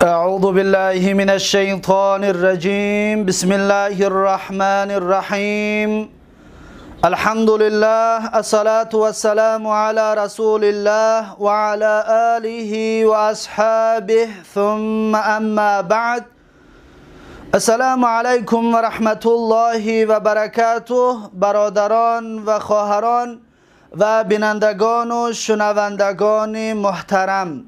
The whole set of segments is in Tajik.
أعوذ بالله من الشيطان الرجيم. بسم الله الرحمن الرحيم. الحمد لله، الصلاة والسلام على رسول الله وعلى آله وأصحابه، ثم أما بعد. السلام علیکم و رحمت الله و برکاته. برادران و خواهران و بینندگان و شنوندگان محترم،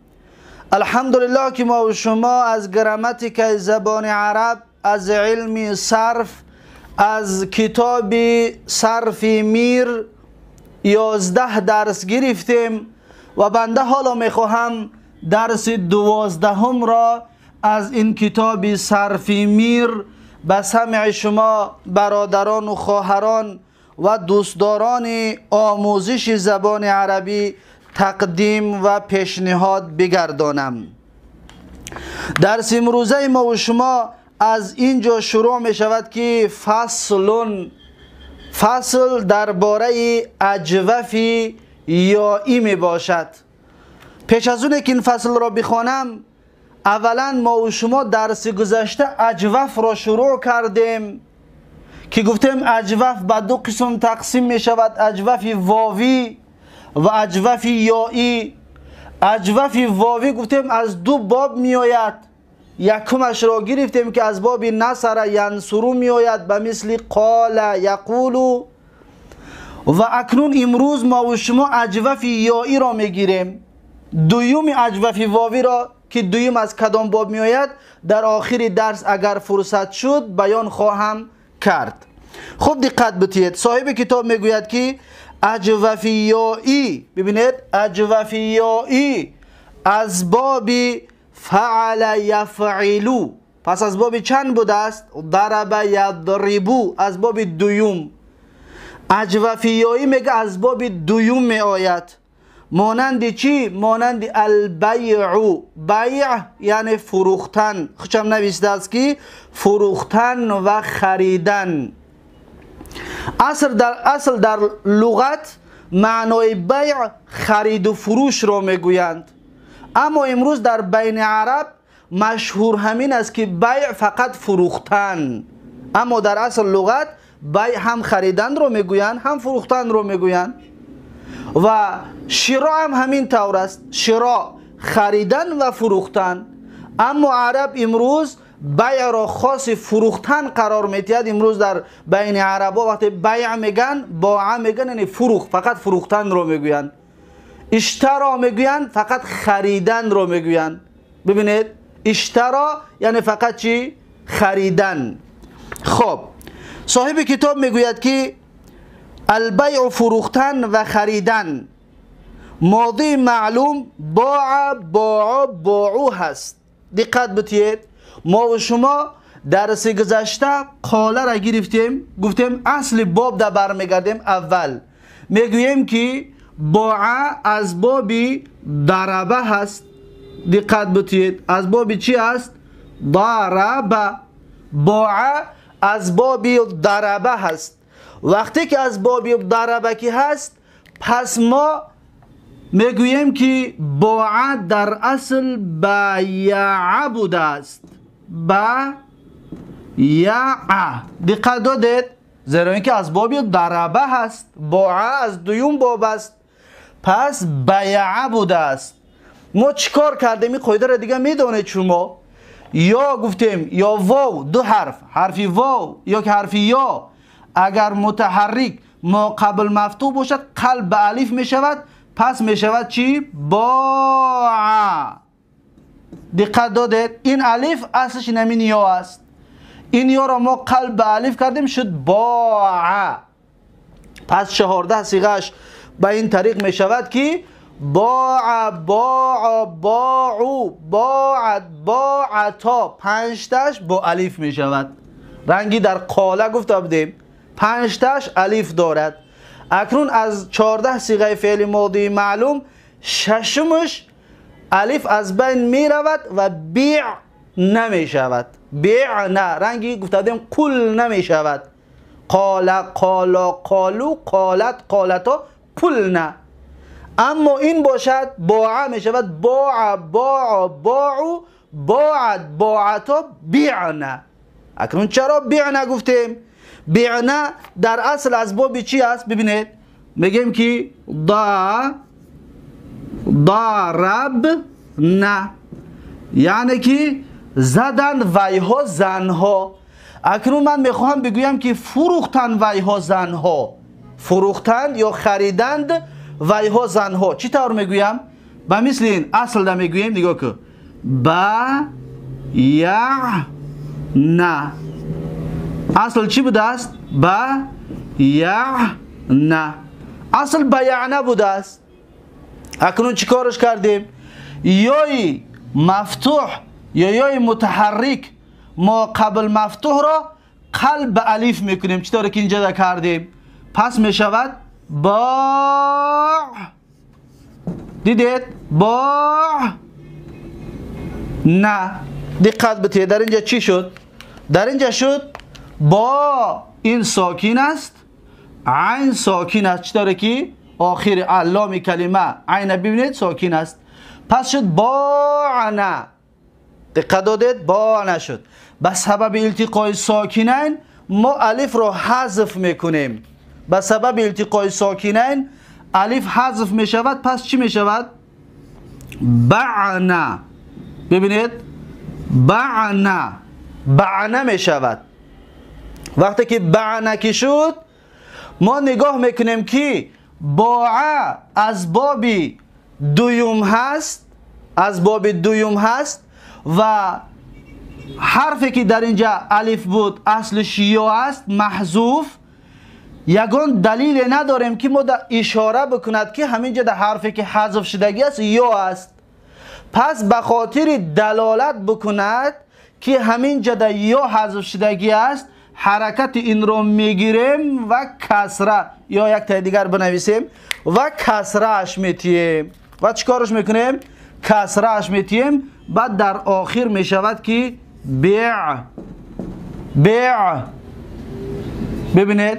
الحمدلله که ما و شما از گراماتیک زبان عرب، از علم صرف، از کتاب صرف میر 11 درس گرفتیم و بنده حالا میخواهم درس 12 را از این کتاب صرف میر به سمع شما برادران و خواهران و دوستداران آموزش زبان عربی تقدیم و پیشنهاد بگردانم. درس امروزه ما و شما از اینجا شروع می شود که فصل درباره اجوف یائی می باشد. پیش از اون که این فصل را بخوانم، اولا ما و شما درس گذشته اجوف را شروع کردیم که گفتیم اجوف به دو قسم تقسیم می شود: اجوف واوی و اجوف یائی. اجوف واوی گفتیم از دو باب می آید. یکمش را گرفتیم که از باب نصر ینصرو می آید به مثل قال یقولو، و اکنون امروز ما و شما اجوف یائی را می گیریم. دویم اجوف واوی را که دویم از کدام باب می آید در آخر درس اگر فرصت شد بیان خواهم کرد. خب دقت بتید، صاحب کتاب می گوید که اجوف یائی، ببینید، اجوف یائی از باب فعل یفعلو، پس از باب چند بوده است؟ ضرب یضربو، از باب دویم. اجوف یائی میگه از باب دویم می آید. مانند چی؟ مانند البیع. بیع یعنی فروختن، خوشم نوشته است که فروختن و خریدن. اصل در لغت معنای بیع خرید و فروش را میگویند، اما امروز در بین عرب مشهور همین است که بیع فقط فروختن، اما در اصل لغت بیع هم خریدن رو میگویند هم فروختن رو میگویند. و شراء هم همین طور است، شراء خریدن و فروختن، اما عرب امروز بیع را خاص فروختن قرار میدهد. امروز در بین عربا وقتی بیع میگن، باع میگن، یعنی فروخت، فقط فروختن رو میگویند. اشترا میگویند، فقط خریدن رو میگویند. ببینید، اشترا یعنی فقط چی؟ خریدن. خب صاحب کتاب میگوید که البیع فروختن و خریدن، ماضی معلوم باع باع باعو هست. دقت بتید، ما و شما درس گذشته قاله را گرفتیم، گفتیم اصل باب در برمیگردیم. اول میگوییم که باع از باب ضربه هست. دقت بتید، از باب چی هست؟ ضربه. باع از باب ضربه هست. وقتی که از باب ضربه که هست، پس ما میگوییم که باع در اصل بیع بوده است. بیع، دقت دادید، زیرا اینکه از باب ضربه هست، باع از دویم باب است، پس بیع بوده است. ما چیکار کردیم؟ این قاعده را دیگه میدونید شما. یا گفتیم یا واو، دو حرف، حرف واو یا که حرف یا، اگر متحرک ما قبل مفتوح باشد قلب به الف می شود، پس می شود چی؟ باع. دقت دادید، این الف اصلش همین یا است، این یا را ما قلب به الف کردیم شد باع. پس 14 صیغه‌اش به این طریق می شود که باع باع باعو باعت باعتا، 5 تاش با الف می شود. رنگی در قاله گفته بودیم 5 تاش الف دارد. اکنون از 14 صیغه فعل ماضی معلوم ششمش الف از بین می رود و بیع نمی شود. بیع نه، رنگی گفته بودیم قل نمی شود. قال قالا قالو قالت قالتا، قل نه. اما این باشد باع می شود باع باع باعو باعت باعتا بیعنا. اکنون چرا بیعنا گفتیم؟ بیعنا در اصل از باب چی است؟ ببینید میگیم که ضا ضرب نه، یعنی که زدن ویها زنها. اکنون من میخواهم بگویم که فروختن ویها زنها، فروختند یا خریدند ویها زنها. چی طور میگویم؟ به مثل این اصل ده میگوییم، نگاه که با یا نه. اصل چی بوده است؟ با یا نه. اصل بیعنا بوده است. اکنون چی کارش کردیم؟ یای مفتوح یا یای متحرک ما قبل مفتوح را قلب الف میکنیم، چطور که اینجا کردیم. پس میشود با، دیدید؟ با نه. دقت بتید در اینجا چی شد؟ در اینجا شد با، این ساکین است، عین ساکین است، چطور که آخر علام کلمه عین ببینید ساکین است. پس شد باعنا. دقت دادید؟ باعنا شد. به سبب التقای ساکینین ما الف را حذف میکنیم. به سبب التقای ساکینین الف حذف میشود. پس چی میشود؟ بعنا. ببینید بعنا، بعنا میشود. وقتی که بعنا که شد، ما نگاه میکنیم که باع از باب دویم هست، از باب دویم هست و حرفی که در اینجا الف بود اصلش یا است، محذوف. یگان دلیل نداریم که ما در اشاره بکند که همینجا در حرفی که حذف شدگی است یا است. پس به خاطر دلالت بکند که همینجا در یا حذف شدگی است، حرکت این رو میگیریم و کسره یا یک تا دیگر بنویسیم و کسره اش میتیم و چیکارش میکنیم؟ کسره اش میتیم. بعد در آخر میشود که بیع، بیع. ببینید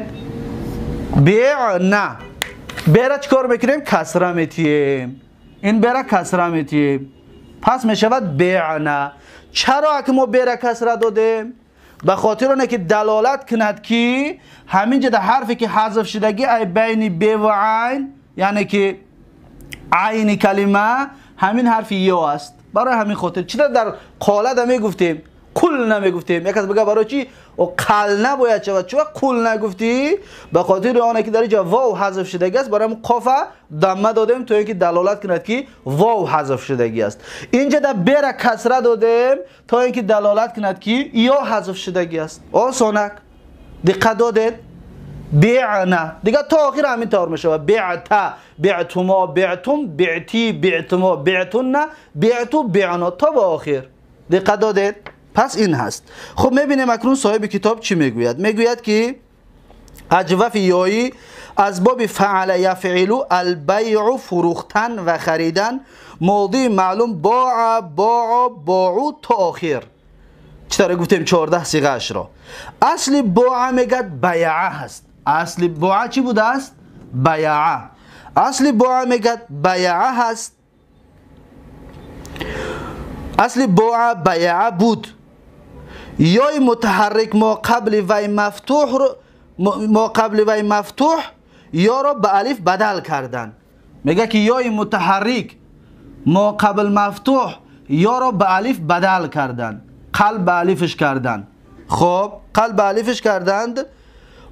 بیع نه، بیع را چیکار میکنیم؟ کسره میتیم. این بیع را کسره میتیم، پس میشود بیع نه. چرا که ما بیع را کسره دادیم؟ به خاطر اونه که دلالت کند که همینجا در حرفی که حذف شدگی ای بین ب و عین، یعنی که عین کلمه همین حرف یا است. برای همین خاطر چرا در قاله میگفتیم قل نمیگفتیم؟ یک کس بگه برای چی او قل نباید شود، چرا قل نگفتی؟ به خاطر آنه که در اینجا واو حذف شدگی است، برای قاف دمه دادیم تا اینکه دلالت کند که واو حذف شدگی است. اینجا در ب را کسره دادیم تا اینکه دلالت کند که یا حذف شدگی است. آسانک دقت دادید؟ بیعنا دیگه تا آخر همین طور میشه. بعت، بعتما، بعتم، بعتی، بعتما، بعتن، بعتو، بعنا تا به آخر. دقت دادید؟ پس این هست. خب میبینیم اکنون صاحب کتاب چی میگوید؟ میگوید که اجوف یایی از باب فعل یفعل البیع، فروختن و خریدن، ماضی معلوم باع، باع، باعو تا آخر. چطور گفتیم 14 صیغه اش را. اصل باع میگه بیعه هست. اصل باع چی بوده است؟ بیعه. اصل باع میگه بیعه هست. اصل باع بیعه بود. یای متحرک ما قبل وی مفتوح رو، ما قبل وی مفتوح یا را به الف بدل کردن. میگه که یای متحرک ما قبل مفتوح یا را به الف بدل کردن، قلب الفش کردن. خب قلب الفش کردند،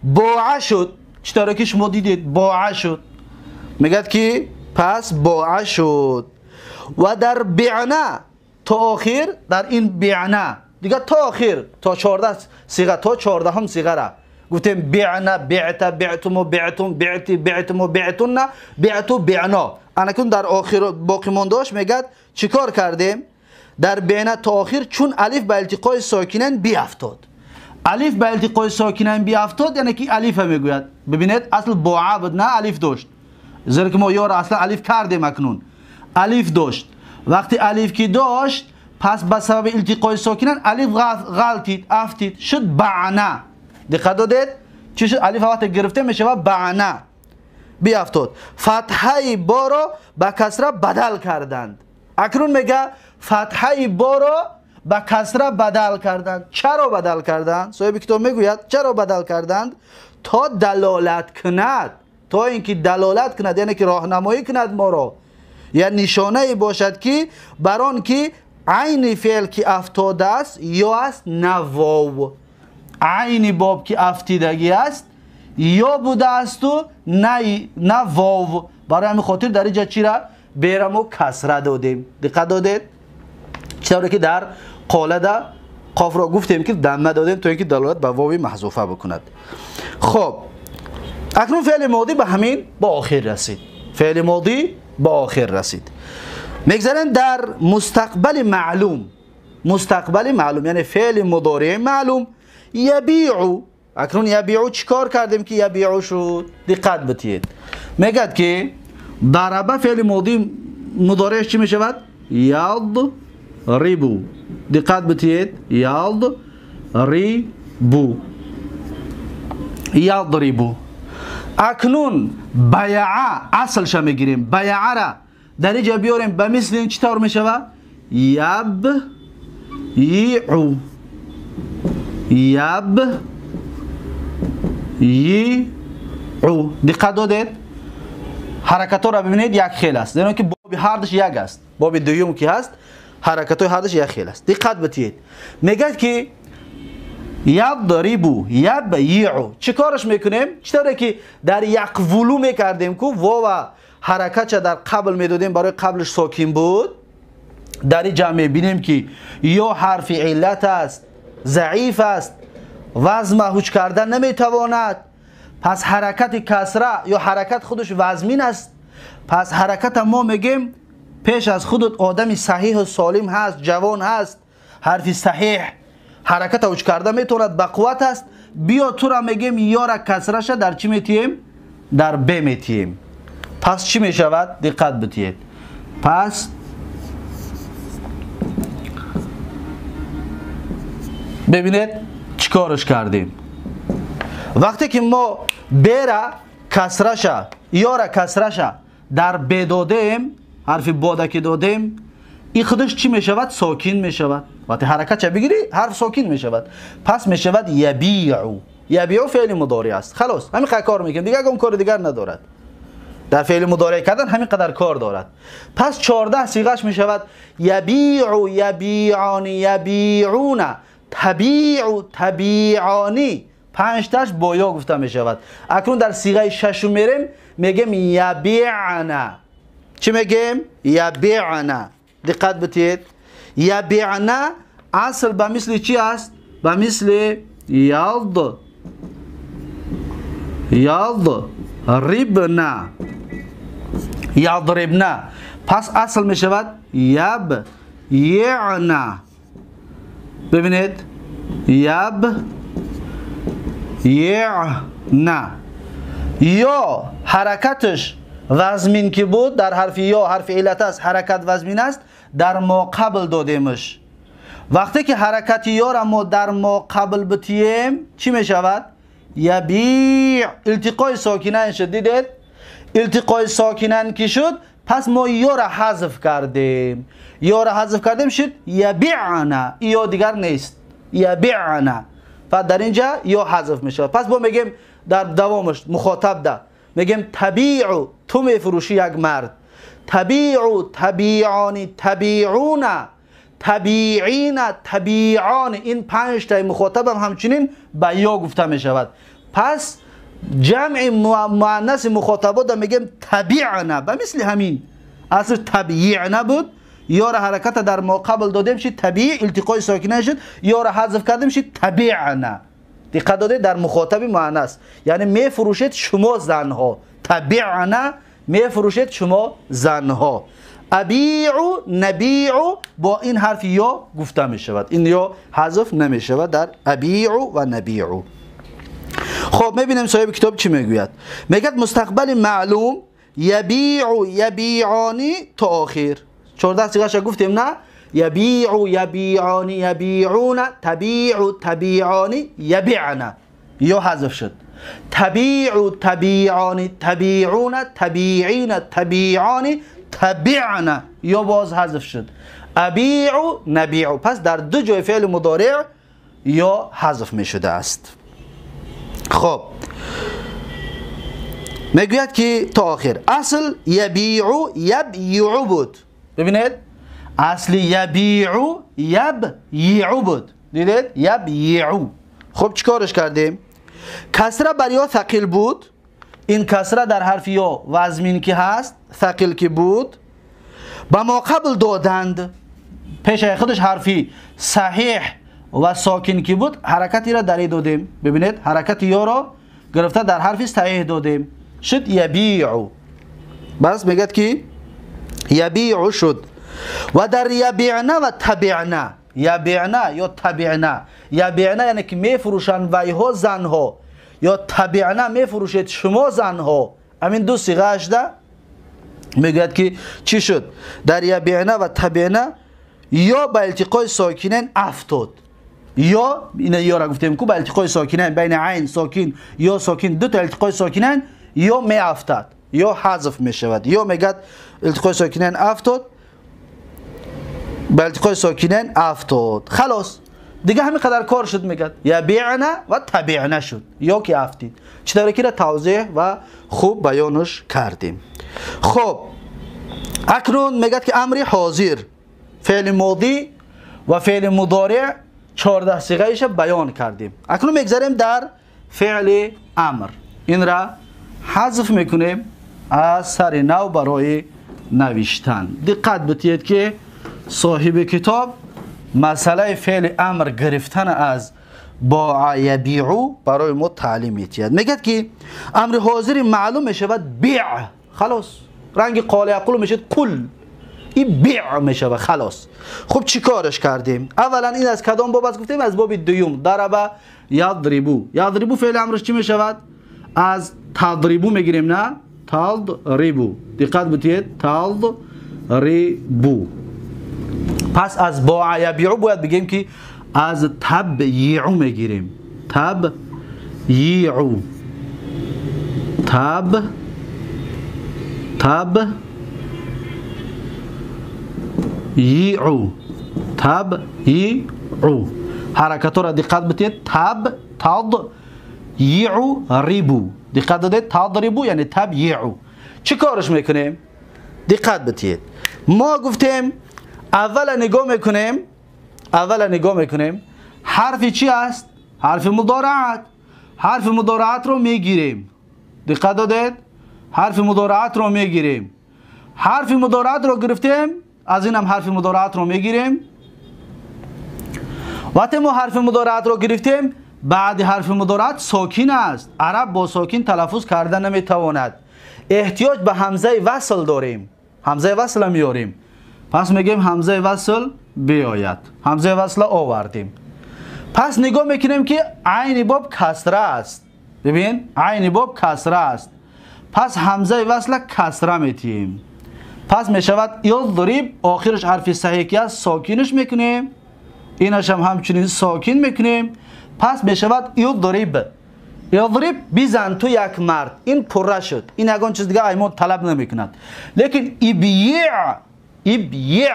باعه شد. چطور که شما دیدید باعه شد. میگه که پس باعه شد. و در بعنا تا آخر، در این بعنا دیگه تا آخر تا 14 صیغه، تا 14 هم صیغه را گفتیم بعنا، بعت، بعتم، بعتم، بعتی، بعتم، بعتن، بعتو، بعنا. انکون در آخر باقی مانداش میگه چیکار کردیم؟ در بعنا تا آخر چون الف به التقای ساکنین بیافتاد. الف به التقای ساکنین بیافتاد یعنی که الف میگوید. ببینید اصل باع بود نه الف داشت، زیرا که ما یار اصلا الف کردیم. اکنون الف داشت. وقتی الف که داشت پس به سبب التقای ساکنین الف غلطید، افتید، شد بعنا. دقت دادید چی شد؟ الف وقتی گرفته میشه بعنا بیافتاد. فتحه با را به کسره بدل کردند. اکنون میگه фатҳаи боро ба касра бадал карданд. Чаро бадал карданд? Соҳиби китоб мегӯяд чаро бадал карданд? То далолат кунад, то инки далолат кунад, яъне ки роҳнамоӣ кунад моро, я нишонае бошад ки бар он ки айни феъл ки афтодааст ё аст на вов, айни боб ки афтидагӣ аст ё будаасту на вов. Барои ҳамин хотир дар инҷа чира берамо касра додем. Диққат додед? Чӣ тавре ки дар қолада қофро гуфтем ки дамма додем то инки далолат ба вови маҳзуфа бикунад. Хоб, акнун феъли модӣ ба ҳамин ба охир расид. Феъли модӣ ба охир расид. Мегзарем дар мустақбали маълум. Мустақбали маълум яъне феъли мудореи маълум. Ябиъу. Акнун ябиъу чӣ кор кардем ки ябиъу шуд? Диққат битиед. Мегӯяд ки дараба феъли модӣ мудореаш чӣ мешавад? Ядрибу. Диққат битиед. Ядрибу. Ядрибу. Акнун баяа аслша мегирем. Баяара дар инҷа биёрем ба мисли ин чӣ тавр мешавад? Ябиъу. Ябиъу. Диққат додед? Ҳаракатҳоро бибинед, як хел аст, зеро ки боби ҳардуш як аст. Боби дуюм ки ҳаст, ҳаракатҳои ҳардуш як хел аст. Диққат битиед. Мегӯяд ки ядрибу, ябиъу. Чӣ кораш мекунем? Чӣ тавре ки дар яқвулу мекардем ку вова ҳаракатша дар қабл медодем, барои қаблш сокин буд. Дар ин ҷамъ мебинем ки ё ҳарфи иллат аст, заиф аст, вазма ҳуч карда наметавонад. Пас ҳаракати касра ё ҳаракат худаш вазмин аст. Пас ҳараката мо мегем пеш аз худат одами саҳиҳу солим ҳаст, ҷавон ҳаст, ҳарфи саҳиҳ ҳараката ҳуч карда метавонад, ба қувват аст. Биё тура мегем ёра касраша дар чӣ метиҳем? Дар б метиҳем. Пас чӣ мешавад? Диққат битиҳед. Пас бибинед чӣ кораш кардем. Вақте ки мо бера касраша, ёра касраша дар б додем, ҳарфи бода ки додем, ин худаш чӣ мешавад? Сокин мешавад. Вақте ҳаракатша бигирӣ, ҳарф сокин мешавад. Пас мешавад ябиъу. Ябиъу феъли мудори аст. Халос, ҳамин қадар кор мекунем, дигар ягон кори дигар надорад. Дар феъли мудореъ кардан ҳамин қадар кор дорад. Пас 14 сиғаш мешавад ябиъу, ябиъони, ябиъуна, табиъу, табиъони. Панҷташ бо ё гуфта мешавад. Акнун дар сиғаи шашум мерем, мегем ябиъна. Чӣ мегем? Ябиъна. Диққат битиед. Ябиъна асл ба мисли чӣ аст? Ба мисли ядрибна. Ядрибна. Пас асл мешавад ябиъна. Бибинед, ябиъна. Ё ҳаракаташ вазмин ки буд, дар ҳарфи ё ҳарфи иллат аст, ҳаракат вазмин аст, дар мо қабл додемаш. Вақте ки ҳаракати ёра мо дар мо қабл битием, чӣ мешавад? Ябиъ. Илтиқои сокинан шуд. Дидед? Илтиқои сокинан ки шуд, пас мо ёра ҳазф кардем. Ёра ҳазф кардем, шуд ябиъна. Ё дигар нест. Ябиъна. Пас дар инҷа ё ҳазф мешавад. Пас бо мегем дар давомаш мухотаб да мегем табиъу, ту мефурӯшӣ як мард. Табиъу, табиъони, табиъуна, табиъина, табиъони. Ин панҷтаи мухотабам ҳамчунин ба ё гуфта мешавад. Пас ҷамъи муаннаси мухотабота мегем табиъна. Ба мисли ҳамин асл табиъна буд, ёра ҳараката дар мо қабл додем, шид табиъ, илтиқои сокина шуд, ёра ҳазф кардем, шид табиъна. Диққат додед, дар мухотаби муаннас, яъне мефурӯшед шумо занҳо. Табиъна мефурӯшед шумо занҳо. Абиъу, набиъу бо ин ҳарфи ё гуфта мешавад. Ин ё ҳазф намешавад дар абиъу ва набиъу. Хоб, мебинем соҳиби китоб чӣ мегӯяд. Мегӯяд мустақбали маълум ябиъу, ябиъони то охир. 14 сиғаша гуфтем, на? Ябиъу, ябиъони, ябиъуна, табиъу, табиъони, ябиъна. Ё ҳазф шуд. Табиъу, табиъони, табиъуна, табиъина, табиъони, табиъна. Ё боз ҳазф шуд. أبيع نبيع. پس در دو جای فعل مضارع یا حذف می شده است. خب میگوید که تا آخر اصل یبیع یبیع بود. ببینید اصل یبیع یبیع بود. دیدید یبیع. خب چیکارش کردیم؟ کسره بر یا ثقیل بود. این کسره در حرف یا وزمین که هست ثقیل که بود با ما قبل دادند، پیش خودش حرفی صحیح و ساکن که بود حرکتی را در دادیم. ببینید حرکت یا را گرفته در حرف صحیح دادیم، شد یبیع. بس میگد که یبیع شد. و در یبیعنا و تبعنا، یبیعنا یا تبعنا، یبیعنا یعنی که میفروشند ویها زنها، یا تبعنا میفروشید شما زنها. همین دو صیغه شده. میگوید که چی شد؟ در یبیعنا و تبعنا یا به التقای ساکنین افتاد، یا این یا را گفتیم که به التقای ساکنین بین عین ساکن یا ساکن دو تا التقای ساکنین یا می افتاد یا حذف می شود، یا میگد التقای ساکنین افتاد، به التقای ساکنین افتاد. خلاص دیگه همین قدر کار شد. میگد یبیعنا و تبعنا شد یا که افتید. چطوری که را توضیح و خوب بیانش کردیم. خب اکنون میگد که امر حاضر فعل ماضی و فعل مضارع 14 صیغه بیان کردیم. اکنون میگذریم در فعل امر. این را حذف میکنیم از سر نو برای نوشتن. دقت بتید که صاحب کتاب مسئله فعل امر گرفتن از باع یبیعو برای ما تعلیم میتید. میگد که امر حاضر معلوم میشود بیع. خلاص رنگ قال یقول میشد قل، این بیع میشود. خلاص خب چی کارش کردیم؟ اولا این از کدام باب است؟ گفتیم از باب دوم ضرب یضربو. یضربو فعل امرش چی میشود؟ از تضربو میگیریم، نه تضربو. دقت بتید تضربو. پس از باع یبیعو باید بگیم که از تبیعو میگیریم. تبیعو، تب تب یعو، تب یعو. حرکت را دقت بتید. تب تض یعو ریبو. دقت دادید تضربو یعنی تب یعو. چی کارش میکنیم؟ دقت بتید. ما گفتیم اول نگاه میکنیم، اول نگاه میکنیم حرف چی است؟ حرف مضارعت. حرف مضارعت رو میگیریم. دقت دادید؟ حرف مضارعت رو میگیریم. حرف مضارعت رو گرفتیم، از اینم حرف مضارعت رو میگیریم. وقتی ما حرف مضارعت رو گرفتیم، بعد حرف مضارعت ساکن است. عرب با ساکن تلفظ کرده نمیتواند. احتیاج به همزه وصل داریم. همزه وصل میاریم. پس میگیم همزه وصل بیاید. همزه وصل آوردیم. پس نگاه میکنیم که عین باب کسره است. ببین عین باب کسره است. پس همزه وصل کسره میتیم. پس میشود یضرب، آخرش حرف صحیح که است ساکینش میکنیم. اینش هم همچنین ساکن میکنیم. پس میشود یضرب. یضرب بزن تو یک مرد. این پره شد. این یگان چیز دیگه ایمان طلب نمیکند. لیکن ابیع، ابیع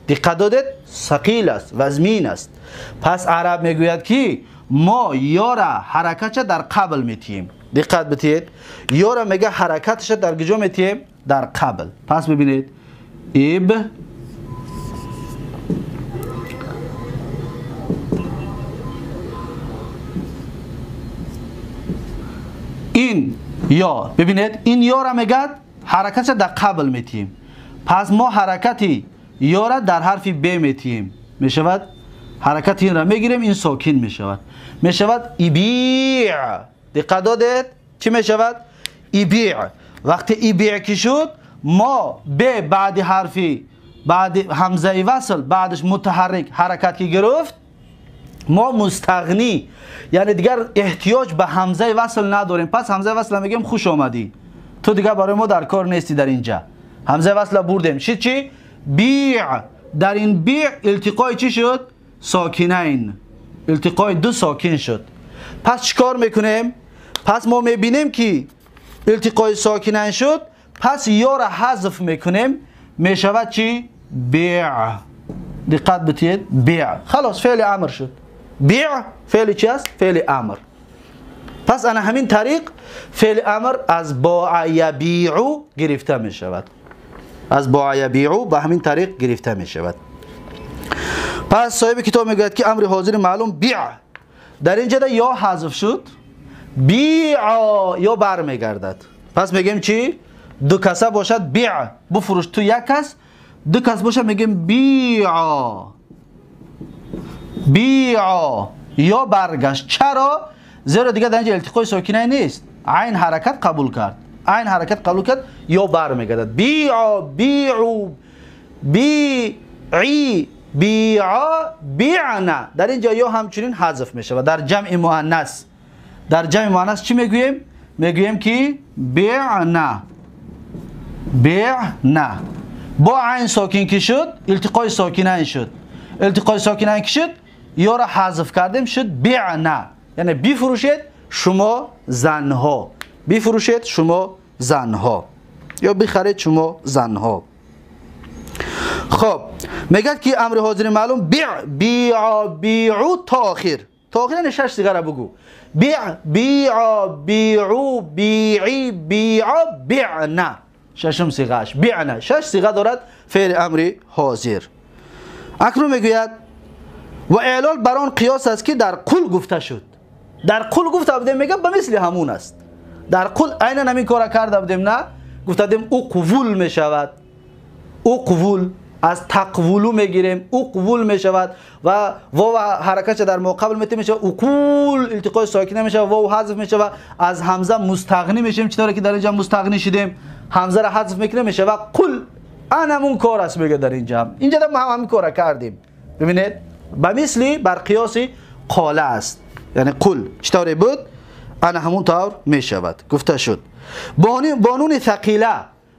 دقت دادید ثقیل است، وزمین است. پس عرب میگوید که ما یارا حرکتش در قبل میتیم. دقت بتید یارا میگه حرکتش در کجا میتیم؟ در قبل. پس ببینید اب این یا، ببینید این یا را میگه حرکتش در قبل میتیم. پس ما حرکتی یا را در حرف ب میتیم. میشود حرکت این را میگیریم، این ساکن میشود. میشود ایبیع. دقت دادید چی میشود؟ ایبیع. وقتی ایبیع که شد، ما ب بعد حرفی بعد همزه وصل بعدش متحرک حرکت که گرفت، ما مستغنی یعنی دیگر احتیاج به همزه وصل نداریم. پس همزه وصل میگیم خوش آمدی، تو دیگه برای ما در کار نیستی. در اینجا همزه وصل بردیم. شد چی؟ بیع. در این بیع التقای چی شد؟ ساکنین. التقای دو ساکن شد. پس چیکار میکنیم؟ پس ما میبینیم که التقای ساکنین شد، پس یا را حذف میکنیم. میشود چی؟ بیع. Диққат битиед, биъ. Халос, феъли амр шуд. Биъ феъли чи аст? Феъли амр. Пас ана ҳамин тариқ феъли амр аз боа ябиъу гирифта мешавад. Аз боа ябиъу ба ҳамин тариқ гирифта мешавад. Пас соҳиби китоб мегӯяд, ки амри ҳозири маълум биъ дар ин ҷода ё ҳазф шуд, биъ ё бармегардад. Пас мегӯем чи? Ду каса бошад биъ, буфурӯш ту як кас, ду кас бошад мегӯем биъ. Биъ ё баргашт. Чаро? Зеро дигар дар инҷа илтиқои сокина нест. Айн ҳаракат қабул кард. Айн ҳаракат қабул кард, ё бармегардад. Биъ, биъу, биъи, биъа, биъна. Дар инҷа ё ҳамчунин ҳазф мешавад. Дар ҷамъи муаннас. Дар ҷамъи муаннас чӣ мегӯем? Мегӯем ки биъна. Биъна. Бо айн сокин ки шуд, илтиқои сокинайн шуд. Илтиқои сокинайн ки шуд, ёро ҳазф кардем, шуд биъна. Яъне бифурӯшед шумо занҳо. Бифурӯшед шумо занҳо. Ё бихаред шумо занҳо. Хоб, мегӯяд ки амри ҳозири маълум биъ, биъ, биъу то охир. То охир яъне шаш сиғара бугӯ. Биъ, биъ, биъу, биъи, биъ, биъна. Шашум сиғааш биъна. Шаш сиға дорад феъли амри ҳозир. Акнун мегӯяд ва эълол бар он қиёс аст, ки дар қул гуфта шуд. Дар қул гуфта будем, мегӯяд ба мисли ҳамун аст. Дар қул айнан ҳамин кора карда будем, на? Гуфта будем уқвул мешавад. Уқвул аз тақвулу мегирем, уқвул мешавад ва вов ҳаракатша дар моқабл метем мешавад уқул, илтиқои сокина мешавад, вов ҳазф мешавад, аз ҳамза мустағнӣ мешавем, чӣ тавре ки дар инҷа мустағнӣ шудем, ҳамзаро ҳазф мекунем, мешавад қул. Анамун кор аст, мегӯяд дар инҷа. Инҷа мо ҳамин кора кардем. Бибинед, ба мисли бар қиёси қола аст. Яъне қул чӣ тавре буд, ана ҳамун тавр мешавад. Гуфта шуд. Бо нуни thақила,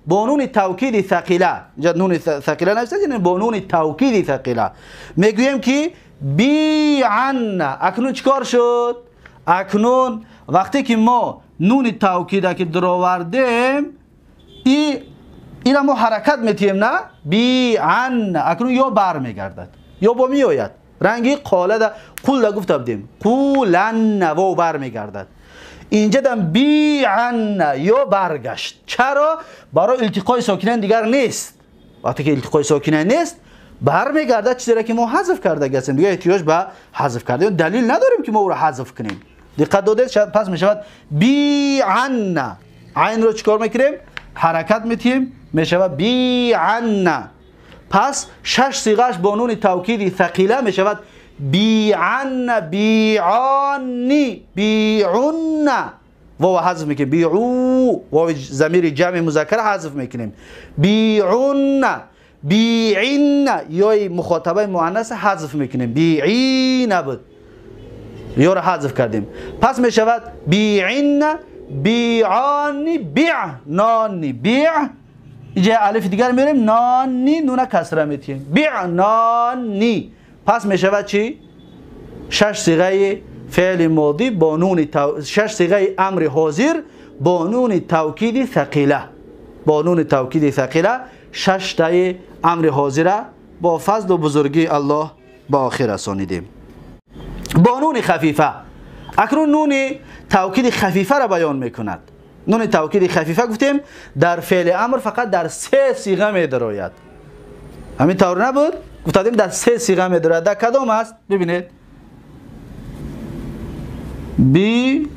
бо нуни тавкиди thақила, инҷа нуни thақила нависта, яъне бо нуни тавкиди thақила мегӯем ки биъанна. Акнун чӣ кор шуд? Акнун вақте ки мо нуни тавкида ки дуровардем, ина мо ҳаракат метиҳем, на? Биъанна. Акнун ё бармегардад, ё бо меояд. Ранги қолада қулда гуфта будем. Қуланна вов бармегардад. Инҷа дам биъанна ё баргашт. Чаро? Барои илтиқои сокинайн дигар нест. Вақте ки илтиқои сокинайн нест, бармегардад чизеро ки мо ҳазф карда гаштем. Дигар эҳтиёҷ ба ҳазф кардан далил надорем ки мо ӯро ҳазф кунем. Диққат додед, пас мешавад биъанна. Айнро чикор мекунем? Ҳаракат метиҳем, мешавад биъанна. Пас шаш сиғааш бо нуни тавкиди thақила мешавад биъанна, биъонни, биъунна. Вова ҳазф мекунем. Биъу, вови замири ҷамъи музаккара ҳазф мекунем. Биъунна, биъинна, ёи мухотабаи муаннаса ҳазф мекунем. Биъина буд. Ёро ҳазф кардем. Пас мешавад биъинна, биъонни, биънонни, биъ. Инҷа алиф дигар меорем, нонни, нуна касра метиҳем. Биънонни. Пас мешавад чӣ? Шаш сиғаи феъли модӣ бо нуни шаш сиғаи амри ҳозир бо нуни тавкиди thақила. Бо нуни тавкиди thақила шаш таи амри ҳозира бо фазлу бузургии Аллоҳ ба охир расонидем. Бо нуни хафифа. Акнун нуни тавкиди хафифаро баён мекунад. Нуни тавкиди хафифа гуфтем дар феъли амр фақат дар се сиға медарояд. Ҳамин тавр набуд? Гуфтадем дар се сиға медарояд. Дар кадом аст? Бибинед. Би,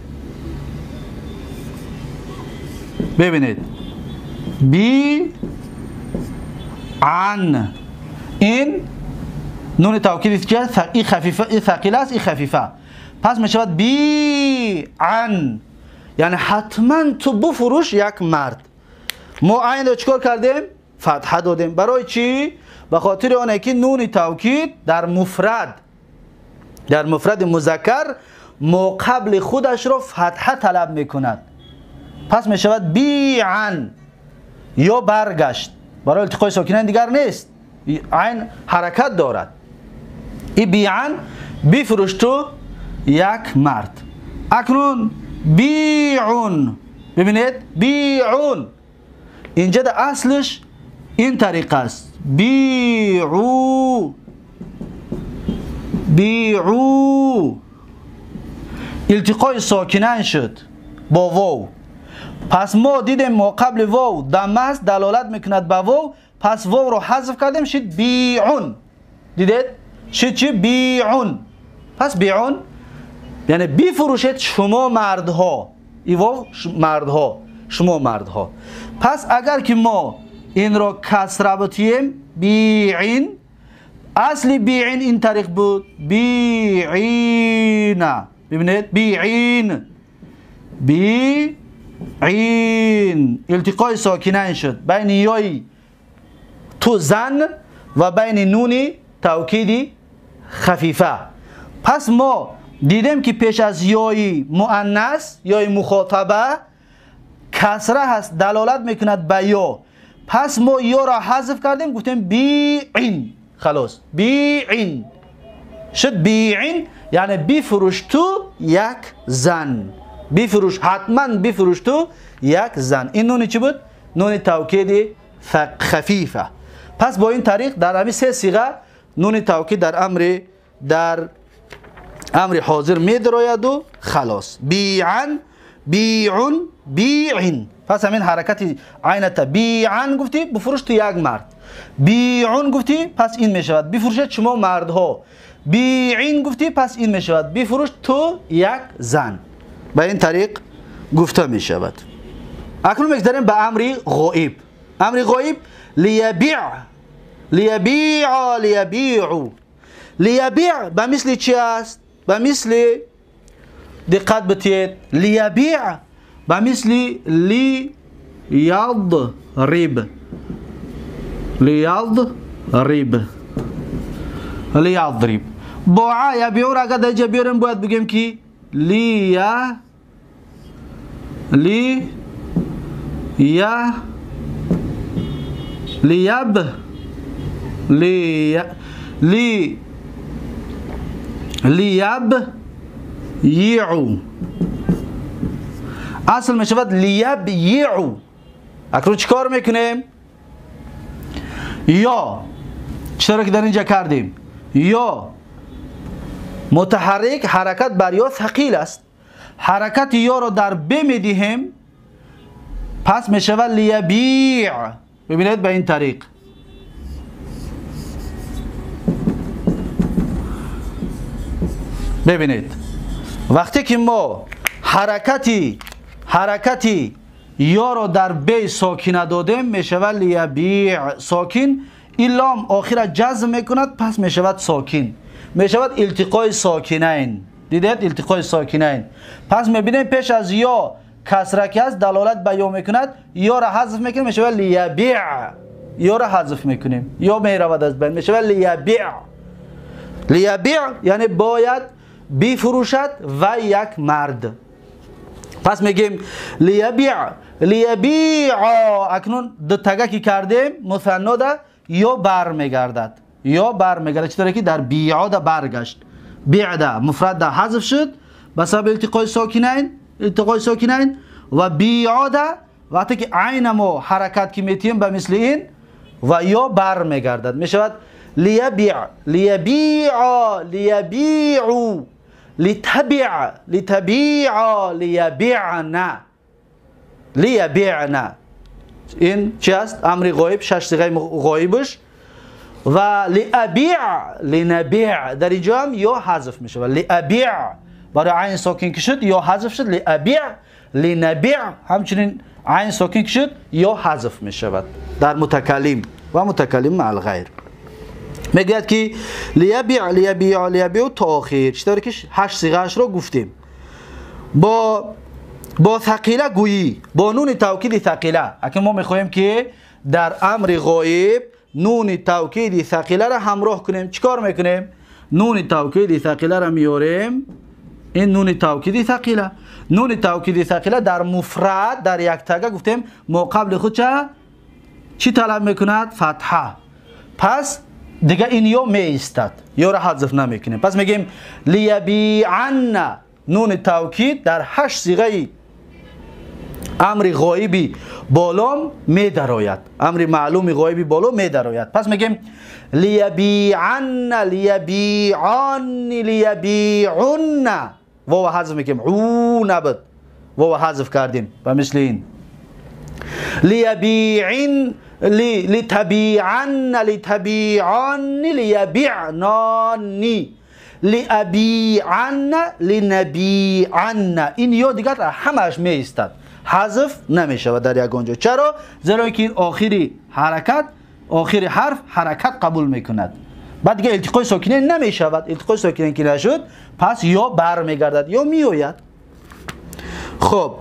бибинед. Би ан. Ин нуни тавкиди чи аст? И хафифа, и thақила аст, и хафифа. Пас мешавад би ан. Яъне ҳатман ту буфурӯш як мард. Мо айнро чикор кардем? Фатҳа додем. Барои чӣ? Ба хотири оне ки нуни тавкид дар муфрад, дар муфради музаккар мо қабли худашро фатҳа талаб мекунад. Пас мешавад биъан ё баргашт. Барои илтиқои сокинайн дигар нест. Айн ҳаракат дорад. И биъан бифурӯш ту як мард. Акнун биъун. Бибинед, биъун. Инҷа да аслиш ин тариқ аст. Биъу. بیعو. التقای ساکنین شد با واو. پس ما دیدیم ما قبل واو ضمه است، دلالت میکند به واو، پس واو رو حذف کردیم شد بیعون. دیدید شد چی؟ بیعون. پس بیعون یعنی بفروشید شما مردها. ای واو مردها، شما مردها. پس اگر که ما این را کسره بتیم بیعین، اصل بیعین این طریق بود بیعین. ببینید بیعین، بیعین التقای ساکنین شد بین یای تو زن و بین نون توکیدی خفیفه. پس ما دیدیم که پیش از یای مؤنث یای مخاطبه کسره هست، دلالت میکند به یا. پس ما یا را حذف کردیم، گفتیم بیعین. خلاص بیعین شد بیعین، یعنی بفروش تو یک زن، بفروش، حتما بفروش تو یک زن. این نون چی بود؟ نون توکید خفیفه. پس با این طریق در همین سه صیغه نون توکید در امر حاضر میدراید و خلاص. بیعن، بیعون، بیعین. پس همین حرکت عینت بیعن گفتی بفروش تو یک مرد، بیعون گفتی پس این میشود بفروشید شما مردها، بیعین گفتی پس این میشود بفروش تو یک زن. به این طریق گفته میشود. اکنون میگذریم به امر غائب. امر غائب لیبیع، لیبیع، لیبیعو. لیبیع به مثل چی است؟ به مثل، دقت بتید، لیبیع به مثل لیضرب، لیضرب، لیضرب. با یبیع را اگر در اینجا بیاریم باید بگیم که لیا لی یا لیب لی لی لیب یعو. اصل میشود لیب یعو. اکنون چیکار میکنیم؟ یا چرا که در اینجا کردیم یا متحرک حرکت بر یا ثقیل است، حرکت یا را در ب میدهیم پس میشود لیبیع. ببینید به این طریق ببینید وقتی که ما حرکتی یا را در ب ساکنه دادیم میشود لیبیع ساکن. این لام آخر جزم میکند پس میشود ساکن، میشود التقای ساکنین. دیدید التقای ساکنین. پس میبینیم پیش از یا کسره که هست دلالت به یا میکند، یا را حذف میکنیم میشود لیبیع. یا را حذف میکنیم یا میرود از بین، میشود لیبیع. لیبیع یعنی باید بفروشد و یک مرد. پس میگیم لیبیع، لیبیع. اکنون دو تگه که کردیم مثنا ده یا بر میگردد، یا بر میگردد. چطوری که در بیع ده برگشت، بیع ده مفرد ده حذف شد به سبب التقای ساکنین، التقای ساکنین. و بیع ده وقتی که عین ما حرکت که میتیم به مثل این و یا بر میگردد میشود لیبیع، لیبیع، لیبیع، لتبع، لتبیع، لیبیعنا، لیبیعنا. این چی است؟ امر غایب، شش صیغه غایبش. و لابیع، لنبیع در اینجا هم یا حذف میشه. لابیع برای عین ساکن که شد یا حذف شد، لابیع، لنبیع همچنین عین ساکن که شد یا حذف میشود در متکلم و متکلم مع الغیر. میگوید که لیبیع، لیبیع، لیبیع تا آخر. چطور که هشت صیغه‌اش رو گفتیم. با ثقیله گویی، با نون توکید ثقیله. اکنون ما میخواهیم که در امر غایب نون توکید ثقیله را همراه کنیم. چیکار میکنیم؟ نون توکید ثقیله را میاریم. این نون توکید ثقیله، نون توکید ثقیله در مفرد در یک تگه گفتیم ما قبل خود چی طلب میکند؟ فتحه. پس دیگه این یا می ایستد، یا را حذف نمیکنیم. پس میگیم لیبیعن، نون توکید در هشت صیغه امر غایبی Болом медарояд. Амри маълуми ғоиби боло медарояд. Пас мегем лиябианна, лиябианни, лиябиунна. Вова ҳазф мекунем. У набуд. Вова ҳазф кардем. Ба мисли ин. Лиябиин литабианна, литабианни, лиябиънанни, лиабианна, линабианна. Ин ё дигар ҳамааш меистад. Ҳазф намешавад дар ягон ҷо. Чаро? Зеро ки охири ҳаракат, охири ҳарф ҳаракат қабул мекунад. Баъд дига илтиқои сокинайн намешавад. Илтиқои сокинайн ки нашуд, пас ё бармегардад, ё меояд. Хоб,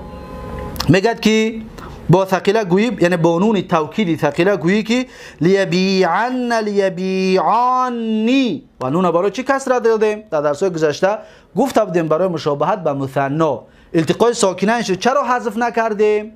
мегӯяд ки бо ثقیله گویی، یعنی با نون توکید ثقیله گویی که لیبیعن، لیبیعانی. و نون برای چی کسره دادیم؟ در درس‌های گذشته گفته بودیم برای مشابهت به مثنا. التقای ساکنین شد. چرا حذف نکردیم؟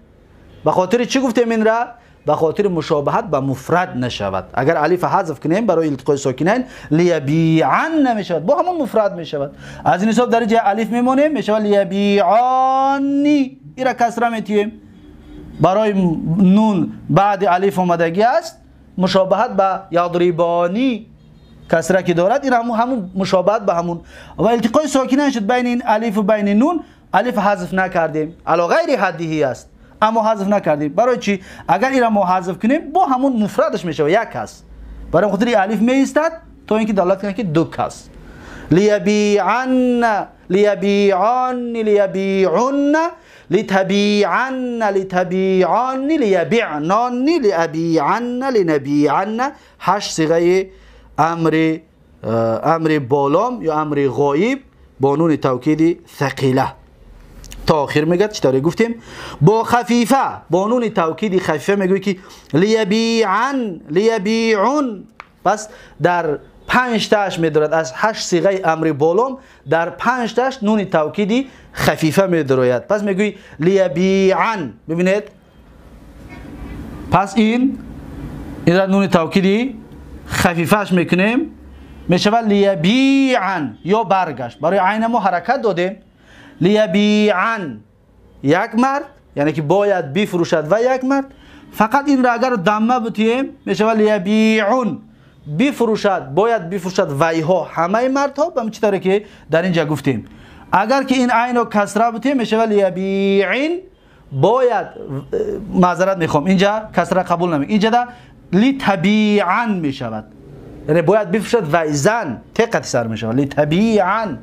به خاطر چی گفتیم این را؟ به خاطر مشابهت به مفرد نشود. اگر الف حذف کنیم برای التقای ساکنین لیبیعن نمیشود، با همون مفرد میشود. از این حساب در جای الف میمونیم، میشود لیبیعانی. این را کسره میتیم. برای نون بعد الف آمدگی است، مشابهت به یضربانی کسره که دارد، این همون مشابهت به همون. و التقای ساکنین شد بین این الف و بین نون. الف حذف نکردیم، علی غیر حدیه است، اما حذف نکردیم. برای چی؟ اگر این را ما حذف کنیم با همون مفردش میشه، یک کس. برای خاطر الف می ایستد تا اینکه دلالت کنه که دو کس. لیبیعن، لیبیعان، لیبیعن، لتبیعن، لتبیعان، لیبیعنان، لیابیعن، لنبیعن. هشت صیغه امر بالام یا امر غایب با نون توکید ثقیله تا آخر میگه. چطوری گفتیم؟ با خفیفه، با نون توکید خفیفه میگه که لیبیعن، لیبیعون. پس در 5 تاش میدارد. از 8 صیغه امر بالام در 5 تاش نون توکیدی خفیفه میدارد. پس میگوی لیبیعن. ببینید، پس این را نون توکیدی خفیفهش میکنیم، میشود لیبیعن یا برگشت. برای عین ما حرکت دادیم. لیبیعن یک مرد، یعنی که باید بفروشد و یک مرد. فقط این را اگر دمه بتیم میشود لیبیعون، بفروشد، باید بفروشد ویها، همه مردها. به چه طوری که در اینجا گفتیم. اگر که این عین رو کسره بتیم میشود لیبیعین، باید، معذرت میخوام اینجا کسره قبول نمی، اینجا دا لیتبیعن میشود، یعنی باید بفروشد وی زن، تقت سر میشود لیتبیعن.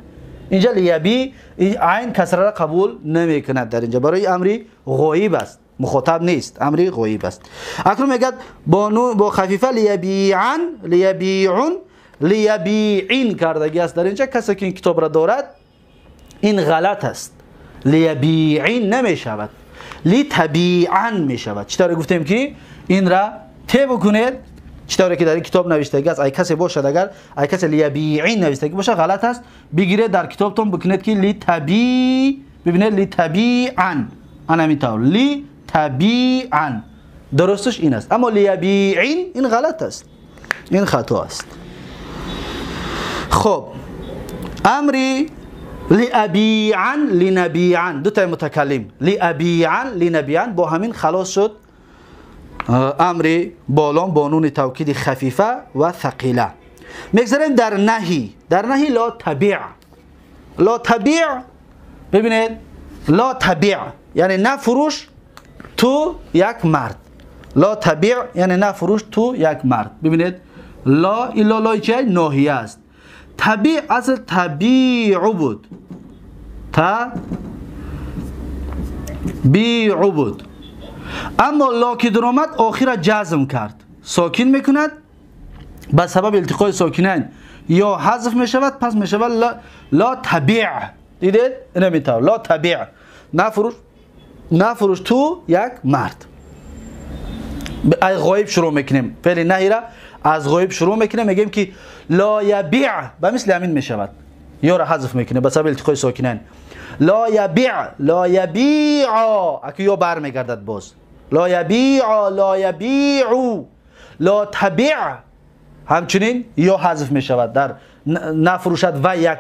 اینجا لیبی عین کسره را قبول نمیکند در اینجا، برای امری غایب است، مخاطب نیست، امری غایب است. اکنون میگد با خفیفه لیبیعن، لیبیعون، لیبیعین کردگی است در اینجا. کسی که این کتاب را دارد این غلط است. لیبیعین نمیشود، لیتبیعن میشود. چطور گفتیم که این را ته بکنید، چطوری که در این کتاب نوشتگی است. ای کسی باشد، اگر ای کسی لیبیعین نوشتگی باشه غلط است، بگیره در کتابتون بکنید که لیتبی، ببینید لیتبیعن، انا همینطور لیتبیعن درستش این است. اما لیبیعین این غلط است، این خطا است. خب امری لیابیعن، لنبیعن، دو تا متکلم، لیابیعن، لنبیعن، با همین خلاص شد امر بالام با نون توکید خفیفه و ثقیله. میگذاریم در نهی. در نهی لا تبیع. لا تبیع، ببینید لا تبیع یعنی نفروش تو یک مرد. لا تبیع یعنی نفروش تو یک مرد. ببینید لا الا لای چه ناهیه است. تبیع اصل تبیع بود، تبیع بود، اما لا که در آمد آخر جزم کرد، ساکن میکند، به سبب التقای ساکنین یا حذف میشود، پس میشود لا تبیع. دیدید؟ اینه میتونه لا تبیع، نفروش، نفروش تو یک مرد. از غایب شروع میکنیم، فعل نهی را از غایب شروع میکنیم، میگیم که لا یبیع، به مثل همین میشود، یا را حذف میکنه به سبب التقای ساکنین. لا یبیع، لا یبیع، اگه یا برمیگردد باز لا یبیع، لا یبیع، لا تبیع، همچنین یا حذف میشود در نفروشد و یک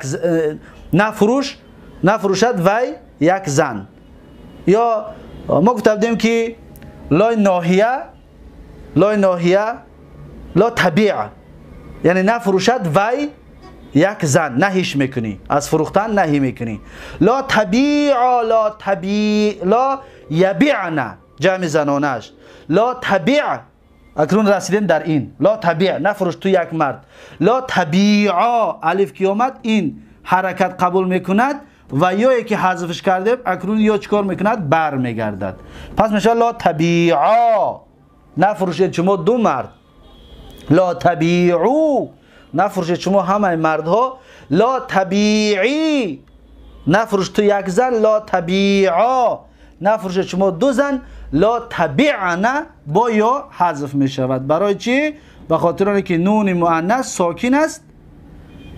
نفروش، نفروشد و یک زن. یا ما گفته بودیم که لا ناهیه، لا ناهیه، لا تبیع، یعنی نفروشد وی یک زن، نهیش میکنی، از فروختن نهی میکنی. لا تبیع، لا تبیع، لا یبیعنا، جمع زنانش. لا تبیع، اکنون رسیدیم در این لا تبیع، نفروش تو یک مرد. لا تبیعا، الف که آمد این حرکت قبول میکند و یا که حذفش کرده اکنون یا چیکار میکند؟ بر میگردد. پس میشه لا تبیعا، نفروشید شما دو مرد. لا تبیعو، نفروشید شما همه مردها. لا تبیعی، نفروش تو یک زن. لا تبیعا، نفروشید شما دو زن. لا تبیعنا با یا حذف می شود. برای چی؟ به خاطر اینکه نون مؤنث ساکن است،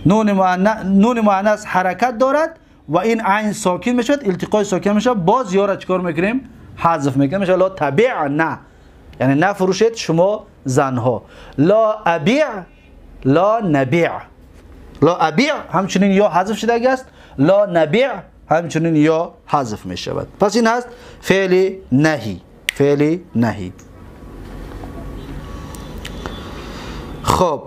نون مؤنث حرکت دارد و این عین ساکن می شود، التقای ساکن می شود، باز یا را چیکار میکنیم؟ حذف میکنیم. میشه لا تبیعنا، یعنی نفروشید شما زنها. لا ابیع، لا نبیع، لا ابیع همچنین یا حذف شده است، لا نبیع همچنین یا حذف می شود. پس این هست فعل نهی، فعل نهی. خب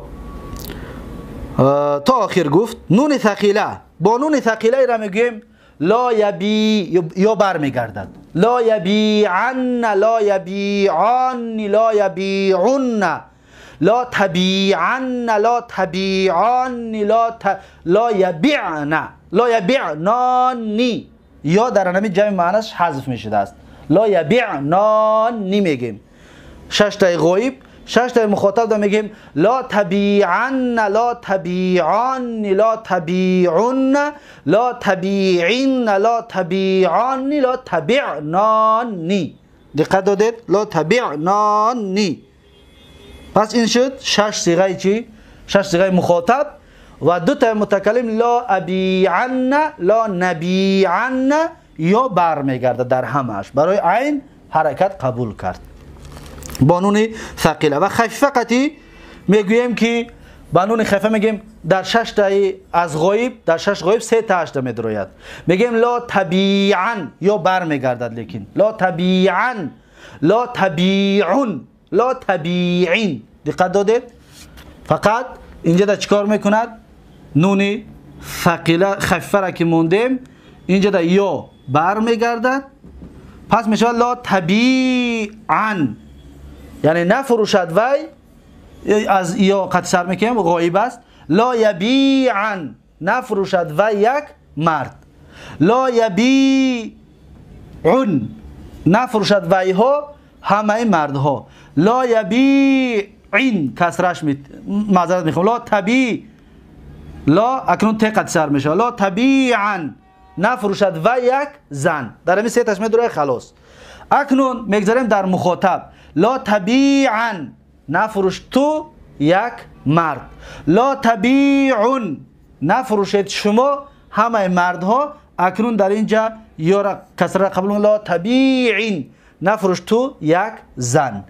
تا آخر گفت نون ثقیله. با نون ثقیله را میگوییم لا یبی، یا برمیگردد. لا یبیعن، لا یبیعان، لا یبیعن، لا تبیعن، لا تبیعان، لا یبیعن، لا یبیعنانی، یا در همین جمع معنیش حذف میشده است. لا یبیعنانی میگیم. شش تای غایب، شش تای مخاطب دا میگیم لا تبیعن، لا تبیعان، لا تبیعن، لا تبیعین، لا تبیعان، لا تبیعنانی. دقت دادید؟ لا تبیعنانی. پس این شد شش صیغه چی؟ شش صیغه مخاطب و دو تا متکلم لا ابیعن، لا نبیعن، یا برمیگرده در همش. برای عین حرکت قبول کرد با نون ثقیله. و خفیفه قطعی میگوییم که با نون خفیفه میگیم در شش تای از غایب، در شش غایب سه تا هشت میدروید. میگیم لا تبیعن، یا برمیگردد، لیکن لا تبیعن، لا تبیعون، لا تبیعین. دقت دادید؟ فقط اینجا در چیکار میکند؟ نون ثقیله خفیفه را که موندیم اینجا در یا برمیگردد. پس میشه لا تبیعن، یعنی نفروشد وی، از یا قطع سر میکنیم غایب است. لا یبیعن، نفروشد وی یک مرد. لا یبیعون، نفروشد وی ها همه مردها. لا یبیعین، کسرش معذرت میخوام، لا تبی، لا اکنون ت قطع سر میشه. لا تبیعن، نفروشد و یک زن. در همین سه تاش میدوره خلاص. اکنون میگذاریم در مخاطب. لا تبیعن، نفروش تو یک مرد. لا تبیعون، نفروشید شما همه مردها. اکنون در اینجا یا را کسره قبول. لا تبیعین، نفروش تو یک زن.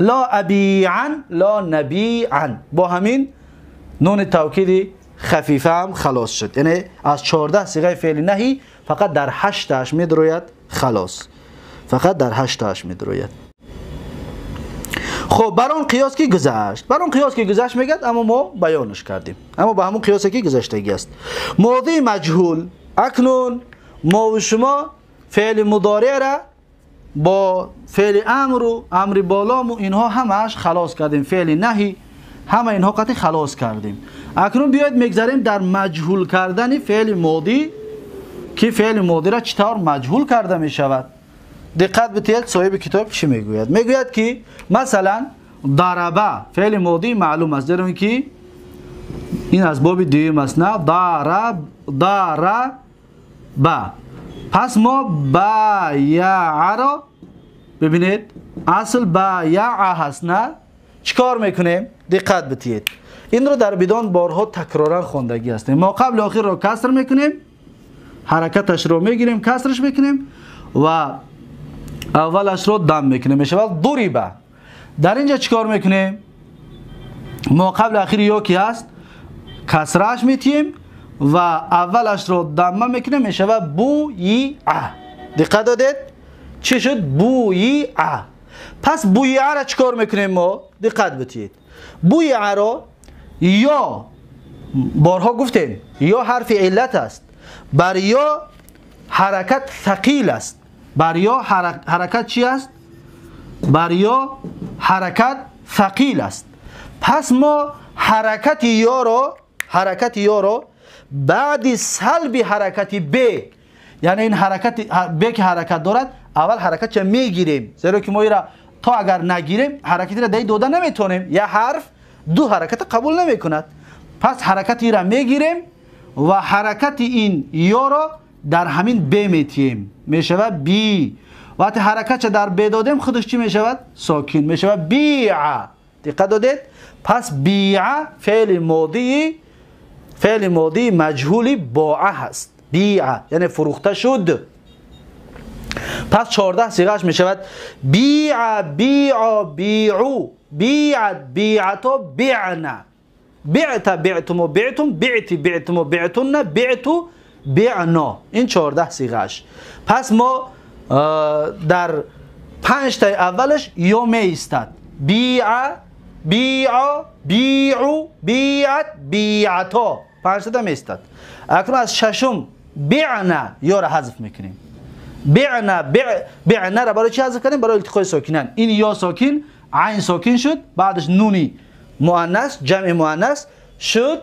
لا ابیعن، لا نبیعن. با همین نون توکید خفیفه هم خلاص شد. یعنی از 14 صیغه فعل نهی فقط در 8 تاش میدروید خلاص، فقط در 8 تاش میدروید. خب بر اون قیاس که گذشت، بر اون قیاس که گذشت میگد، اما ما بیانش کردیم، اما با همون قیاسی که گذشتگی است. ماضی مجهول. اکنون ما و شما فعل مضارع را با فعل امر و امر بالا و اینها همش خلاص کردیم، فعل نهی همه اینها قطعی خلاص کردیم. اکنون بیاید میگذاریم در مجهول کردن فعل ماضی، که فعل ماضی را چطور مجهول کرده می شود. دقت بدهید صاحب کتاب چی میگوید. میگوید که مثلا ضربه فعل ماضی معلوم است، درون که این از باب دوم است، نه ضرب ضربه. پس ما بایع را ببینید، اصل بایع هست، نه؟ چیکار میکنیم؟ دقت بدهید، این رو در بدان بارها تکرارا خواندگی هستیم. ما قبل آخر رو کسر میکنیم، حرکتش رو میگیریم، کسرش میکنیم و اولش رو دم میکنیم، میشه ضربه. در اینجا چیکار میکنیم؟ ما قبل اخیر یا کی هست کسرش میتیم و اولش رو دمه میکنیم، میشه بویعه. دقت دادید چی شد؟ بویعه. پس بویعه را چیکار میکنیم ما؟ دقت بدید. بویعه را یا بارها گفتیم یا حرف علت است، بر یا حرکت ثقیل است. بر یا حرکت چی است؟ بر یا حرکت ثقیل است. پس ما حرکت یا را، حرکت یا را بعد سلب حرکت ب، یعنی این حرکت ب که حرکت دارد، اول حرکت چه میگیریم، زیرا که ما را تا اگر نگیریم حرکتی را دای داده نمیتونیم، یا حرف دو حرکت قبول نمیکند. پس حرکتی را میگیریم و حرکت این یا را در همین ب میتیم، میشود بی. وقتی حرکت در ب دادیم خودش چی میشود؟ ساکن میشود، بیع. دقت دادید؟ پس بیع فعل ماضی، فعل ماضی مجهول باع هست. بیع یعنی فروخته شد. پس 14 صیغه‌اش میشود بیع، بیع، بیعو، بیعت، بیعتو، بعنا، بعت، بعتم، بعتم، بعتی، بعتم، بعتن، بعتو، بعنا. این 14 صیغه‌اش. پس ما در 5 تا اولش یا می ایستد، بیع، بیع، بیعو، بیعت، بیعتا، 5 تا می ایستد. اکنون از ششم بعنا یا را حذف میکنیم. بعنا، بعنا را برای چی حذف کردیم؟ برای التقای ساکنان. این یا ساکن، عین ساکن شد، بعدش نونی مؤنث، جمع مؤنث شد،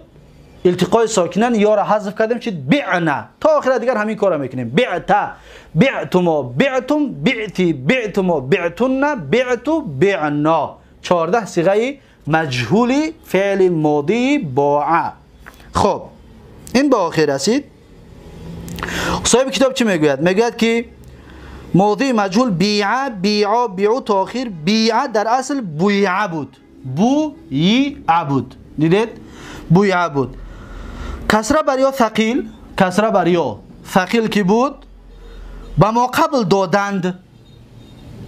التقای ساکنان یا را حذف کردیم شد بعنا. تا آخر دیگر همین کارا میکنیم. بعتا، بعتما، بعتم، بعتی، بعتما، بعتن، بعتو، بعنا. 14 صیغه مجهولی فعل ماضی باع. خب این به آخر رسید. صاحب کتاب چی میگوید؟ میگوید که ماضی مجهول بیع، بیعا، بیعو تا آخر. بیع در اصل بویعه بود، بویعه بود. دیدید؟ بویعه بود. کسره بر یا ثقیل، کسره بر یا ثقیل که بود به ما قبل دادند،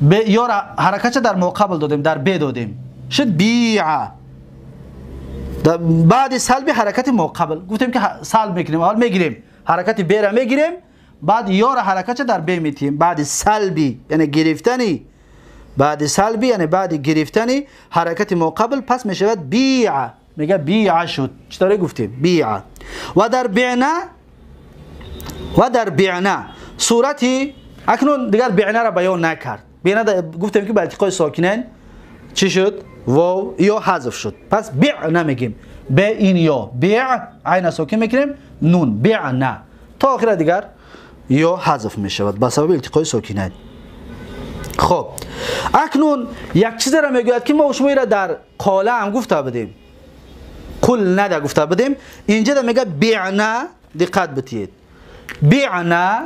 به یا حرکت در ما قبل دادیم، در ب دادیم، شد بیعه. بعد سلب حرکت ما قبل گفتیم که سلب میکنیم، اول میگیریم حرکت ب را میگیریم، بعد یا را حرکت در ب میتیم. بعد سلبی یعنی گرفتنی، بعد سلبی یعنی بعد گرفتنی حرکت ما قبل، پس میشود بیعه. میگه بیعه شد. چطوری گفتیم؟ بیعه. و در بعنا، و در بعنا صورتی اکنون دیگر بعنا را بیان نکرد. بعنا گفتیم که به التقای ساکنین چی شد؟ واو یا حذف شد. پس بعنا میگیم، به این یا بیع عین ساکن میکنیم، نون بعنا تا آخر دیگر یا حذف میشود به سبب التقای ساکنین. خب اکنون یک چیز را میگوید که ما شما را در قاله هم گفته بودیم، قل نده گفته بودیم. اینجا میگه بعنا، دقت بدید، بعنا،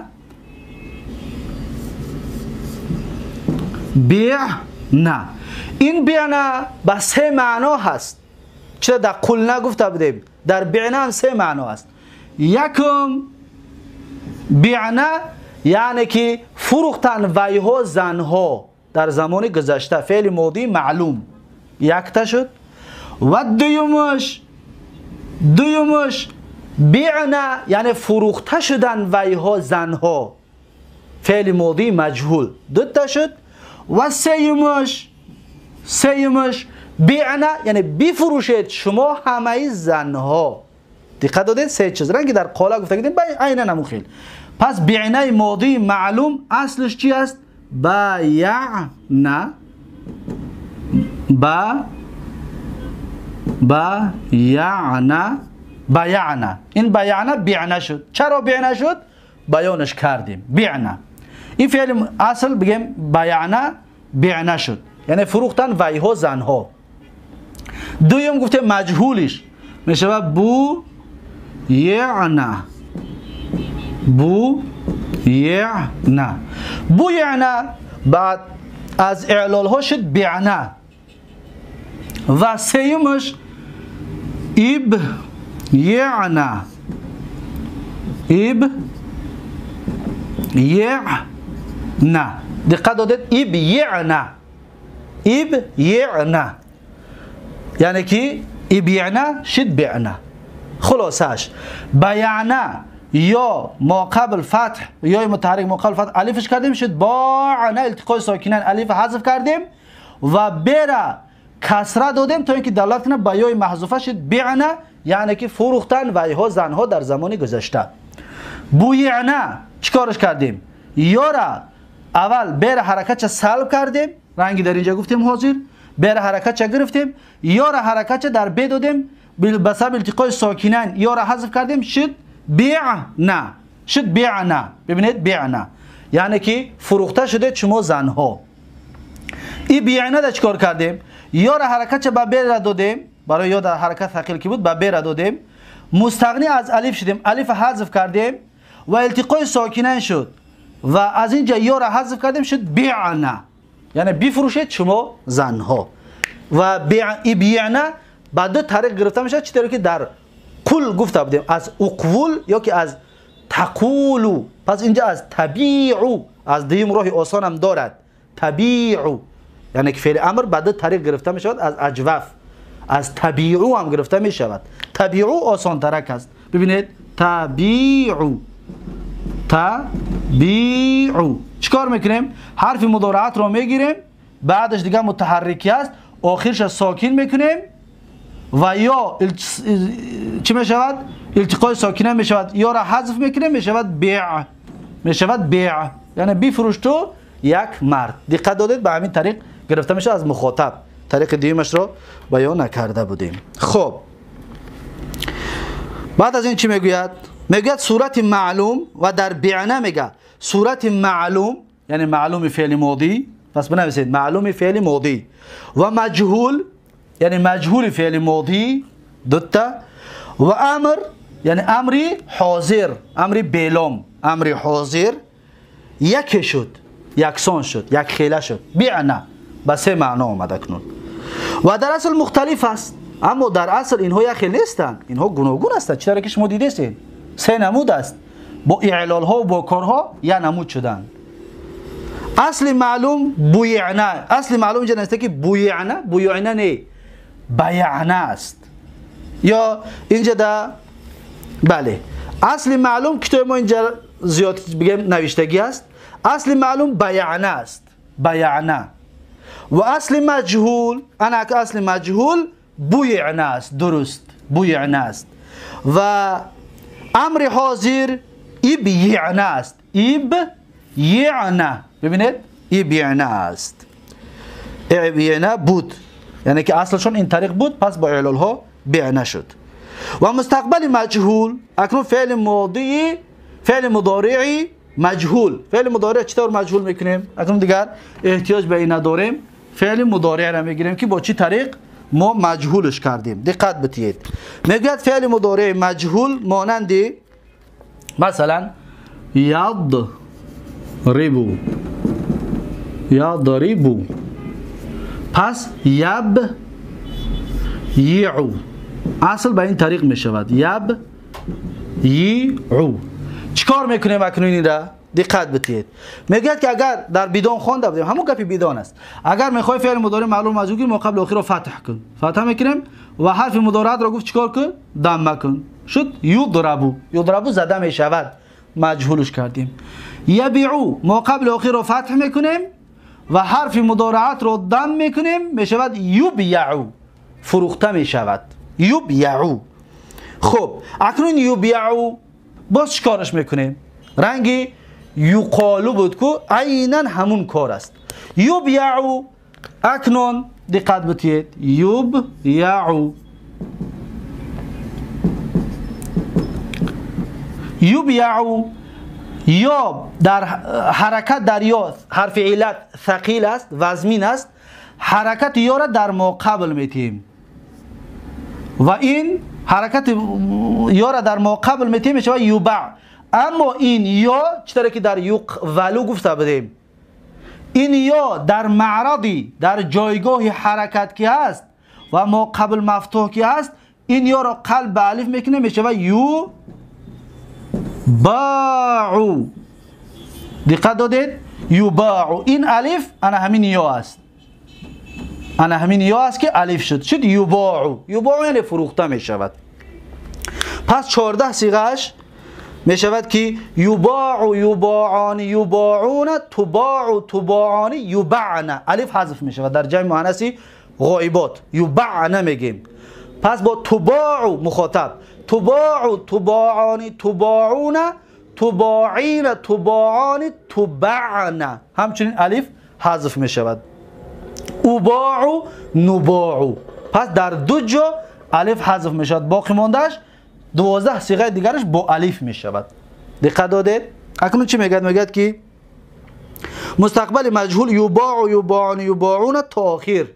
بعنا. این بعنا به سه معنا هست. چرا در قل نگفته بودیم؟ در بعنا هم سه معنا هست. یکم بعنا یعنی که فروختن ویها زنها در زمان گذشته، فعل ماضی معلوم یکتا شد. و دویمش، دویمش بعنا یعنی فروخته شدن ویها زنها، فعل ماضی مجهول دوتا شد. و سیمش، سیمش بعنا یعنی بفروشید شما همه زنها. دقت دادید؟ سه چیز رنگی در قاله گفته بودیم عینا همون خیل. پس بعنای ماضی معلوم اصلش چی است؟ بیعنا، با بیعنا، بیعنا. این بیعنا بعنا شد. چرا بعنا شد؟ بیانش کردیم. بعنا این فعل اصل بگیم بیعنا بعنا شد، یعنی فروختن ویها زنها. دویم گفته مجهولش میشه بو یعنا، بو یعنا، بو یعنا بعد از اعلال ها شد بعنا. و سیمش اب یعنا، اب یعنا. دقت دادید؟ اب یعنا، اب یعنا یعنی که اب یعنا شد بعنا. خلاصش بیعنا یا ما قبل فتح یا متحرک ما قبل فتح الفش کردیم شد باعنا، التقای ساکنین الف حذف کردیم و بره کسره دادیم تا اینکه دلالت کنه با یای محذوفه شد بعنا، یعنی که فروختن و ایها زنها در زمان گذشته. بویعنا چیکارش کردیم؟ یارا اول بره حرکتش سلب کردیم، رنگی در اینجا گفتیم حاضر بره حرکتش گرفتیم، یارا حرکتش در ب دادیم به سبب التقای ساکنین یارا حذف کردیم شد بعنا، شد بعنا. ببینید بعنا یعنی که فروخته شده شما زنها. این بعنا در چیکار کردیم؟ یارا حرکتش به ب را دادیم، برای یا در حرکت ثقیل که بود به ب را دادیم، مستغنی از الف شدیم، الف حذف کردیم و التقای ساکنین شد و از اینجا یا را حذف کردیم شد بعنا، یعنی بفروشید شما زنها. و بعنا با دو طریق گرفته میشه، چطوری که در قل گفته بودیم از اقول یا که از تقولو، پس اینجا از تبیعو، از دیم راه آسان هم دارد تبیعو، یعنی که فعل امر با دو طریق گرفته میشود، از اجوف از تبیعو هم گرفته میشود. تبیعو آسان ترک است. ببینید تبیعو، تبیعو چیکار میکنیم؟ حرف مضارعت رو میگیریم، بعدش دیگه متحرکی است، آخرش ساکن میکنیم و یا چی میشود؟ التقای ساکنه میشود، یا را حذف میکنیم میشود بیع، میشود بیع، یعنی بفروش تو یک مرد. دقت دادید به همین طریق گرفته میشه از مخاطب، طریق دیمش رو بیان نکرده بودیم. خب بعد از این چی میگوید؟ میگوید صورت معلوم و در بعنا میگه صورت معلوم، یعنی معلوم فعل ماضی، پس بنویسید معلوم فعل ماضی و مجهول، یعنی مجهول فعل ماضی دوتا، و امر یعنی امری حاضر، امری بیلام، امری حاضر یک شد، یکسان شد، یک خیله شد. بعنا به سه معنا آمده کنون و در اصل مختلف است، اما در اصل اینها یک خیل نیستند، اینها گوناگون هستند. چرا که شما دیدید سه نمود است، با اعلال ها و با کارها یا نمود شدن. اصل معلوم بویعنا، اصل معلوم اینجا نوشته که بویعنا، بویعنا نه، بیعنا است. یا اینجا دا بله اصل معلوم کتاب ما اینجا زیاد بگم نوشتگی است، اصل معلوم بیعنا است، بیعنا. و اصل مجهول، انا اصل مجهول بویعنا است، درست بویعنا است. و امر حاضر ابیعنا است، ابیعنا. ببینید ابیعنا است، ابیعنا بود، یعنی که اصلشون این طریق بود، پس با اعلال ها بعنا شد. و مستقبل مجهول، اکنون فعل ماضی، فعل مضارعی مجهول، فعل مضارع چطور مجهول میکنیم؟ اکنون دیگر احتیاج به این نداریم، فعل مضارع را میگیریم که با چی طریق ما مجهولش کردیم. دقت بتید، میگوید فعل مضارع مجهول مانند مثلا یضرب، یضرب، پس یب یعو، اصل به این طریق میشود یب یعو. چیکار میکنیم اکنون این را؟ دقت بتید، میگوید که اگر در بدان خوانده بودیم، همون گپی بدان است، اگر میخوای فعل مضارع معلوم مجهول کنی ما قبل اخیر رو فتح کن، فتح میکنیم و حرف مضارع را گفت چیکار کن؟ ضمه کن، شد یضربو، یضربو زده میشود، مجهولش کردیم. یبیعو ما قبل اخیر رو فتح میکنیم و حرف مضارعت رو ضم میکنیم، میشود یبیعو، فروخته میشود، یبیعو. خب اکنون یبیعو باز چیکارش میکنیم؟ رنگی یقالو بود که عینا همون کار است. یبیعو، اکنون دقت بتید، یبیعو، یبیعو یا در حرکت در یا حرف علت ثقیل است، وزمین است، حرکت یا را در ما قبل میتیم و این حرکت یا را در ما قبل میتیم میشه یبع. اما این یا چطوری که در یقولو گفته بودیم، این یا در معرضی، در جایگاه حرکت که هست و ما قبل مفتوح که هست، این یا را قلب به الف میکنه میشه یو باعو. دقت دادید؟ یباعو، این الف انا همین یا است، انا همین یا است که الف شد، شد یباعو. یباعو یعنی فروخته می شود. پس 14 صیغه‌اش میشود که یباع یباعان یباعون تباع تباعان یبعن، الف حذف میشود در جمع مؤنث غایبات، یبعن میگیم. پس با تباع مخاطب، تباع تباعان تباعون تباعین تباعان تبعن، همچنین الف حذف میشود. اباع نباع، پس در دو جا الف حذف میشود، باقی ماندهش 12 صیغه دیگرش با الف میشود. دقت دادید؟ اکنون چی میگد؟ میگد که مستقبل مجهول یباع یباعان یباعون تاخیر،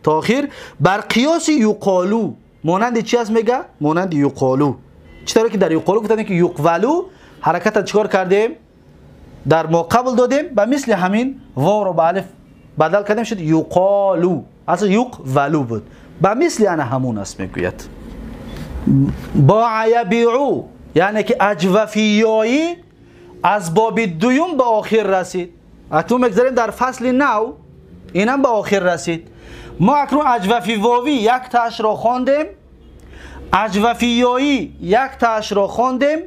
تاخیر بر قیاس یقالو، مانند چی است میگه؟ مانند یقالو. چطوری که در یقالو گفتیم که یقولو حرکت چیکار کردیم؟ در ما قبل دادیم، به مثل همین واو رو به الف بدل کردیم شد یقالو، اصلا یقولو بود، به مثل انا همون است میگوید. با یبیعو یعنی که اجوفیایی از باب دوم به آخر رسید. اکنون میگذاریم در فصل نو، اینم به آخر رسید. ما اکنون اجوفی واوی یک تاش را خواندیم، اجوفیایی یک تاش را خواندیم،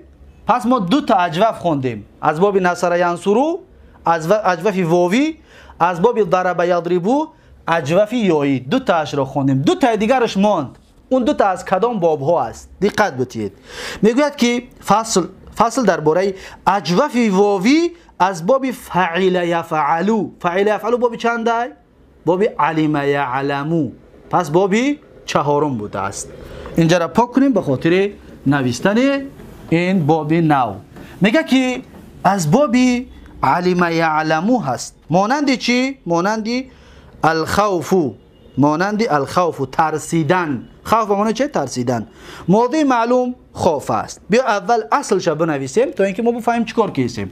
پس ما دو تا اجوف خواندیم، از باب نصر ینصرو از اجوف واوی، از باب ضرب یضربو اجوف یایی، دو تاش را خواندیم، دو تا دیگرش ماند. اون دو تا از کدام باب ها است؟ دقت بتید. میگوید که فصل درباره اجوف واوی از باب فعل یفعلو. فعل یفعلو باب چنده؟ باب علم یعلمو، پس باب چهارم بوده است. اینجا را پاک کنیم به خاطر نوشتن این باب نو. میگه که از باب علم یعلمو هست، مانند چی؟ مانند الخوف، مانند الخوف ترسیدن. خوف به معنی چه؟ ترسیدن. ماضی معلوم خوف است. بیا اول اصلش بنویسیم تا اینکه ما بفهمیم چیکار کردیم.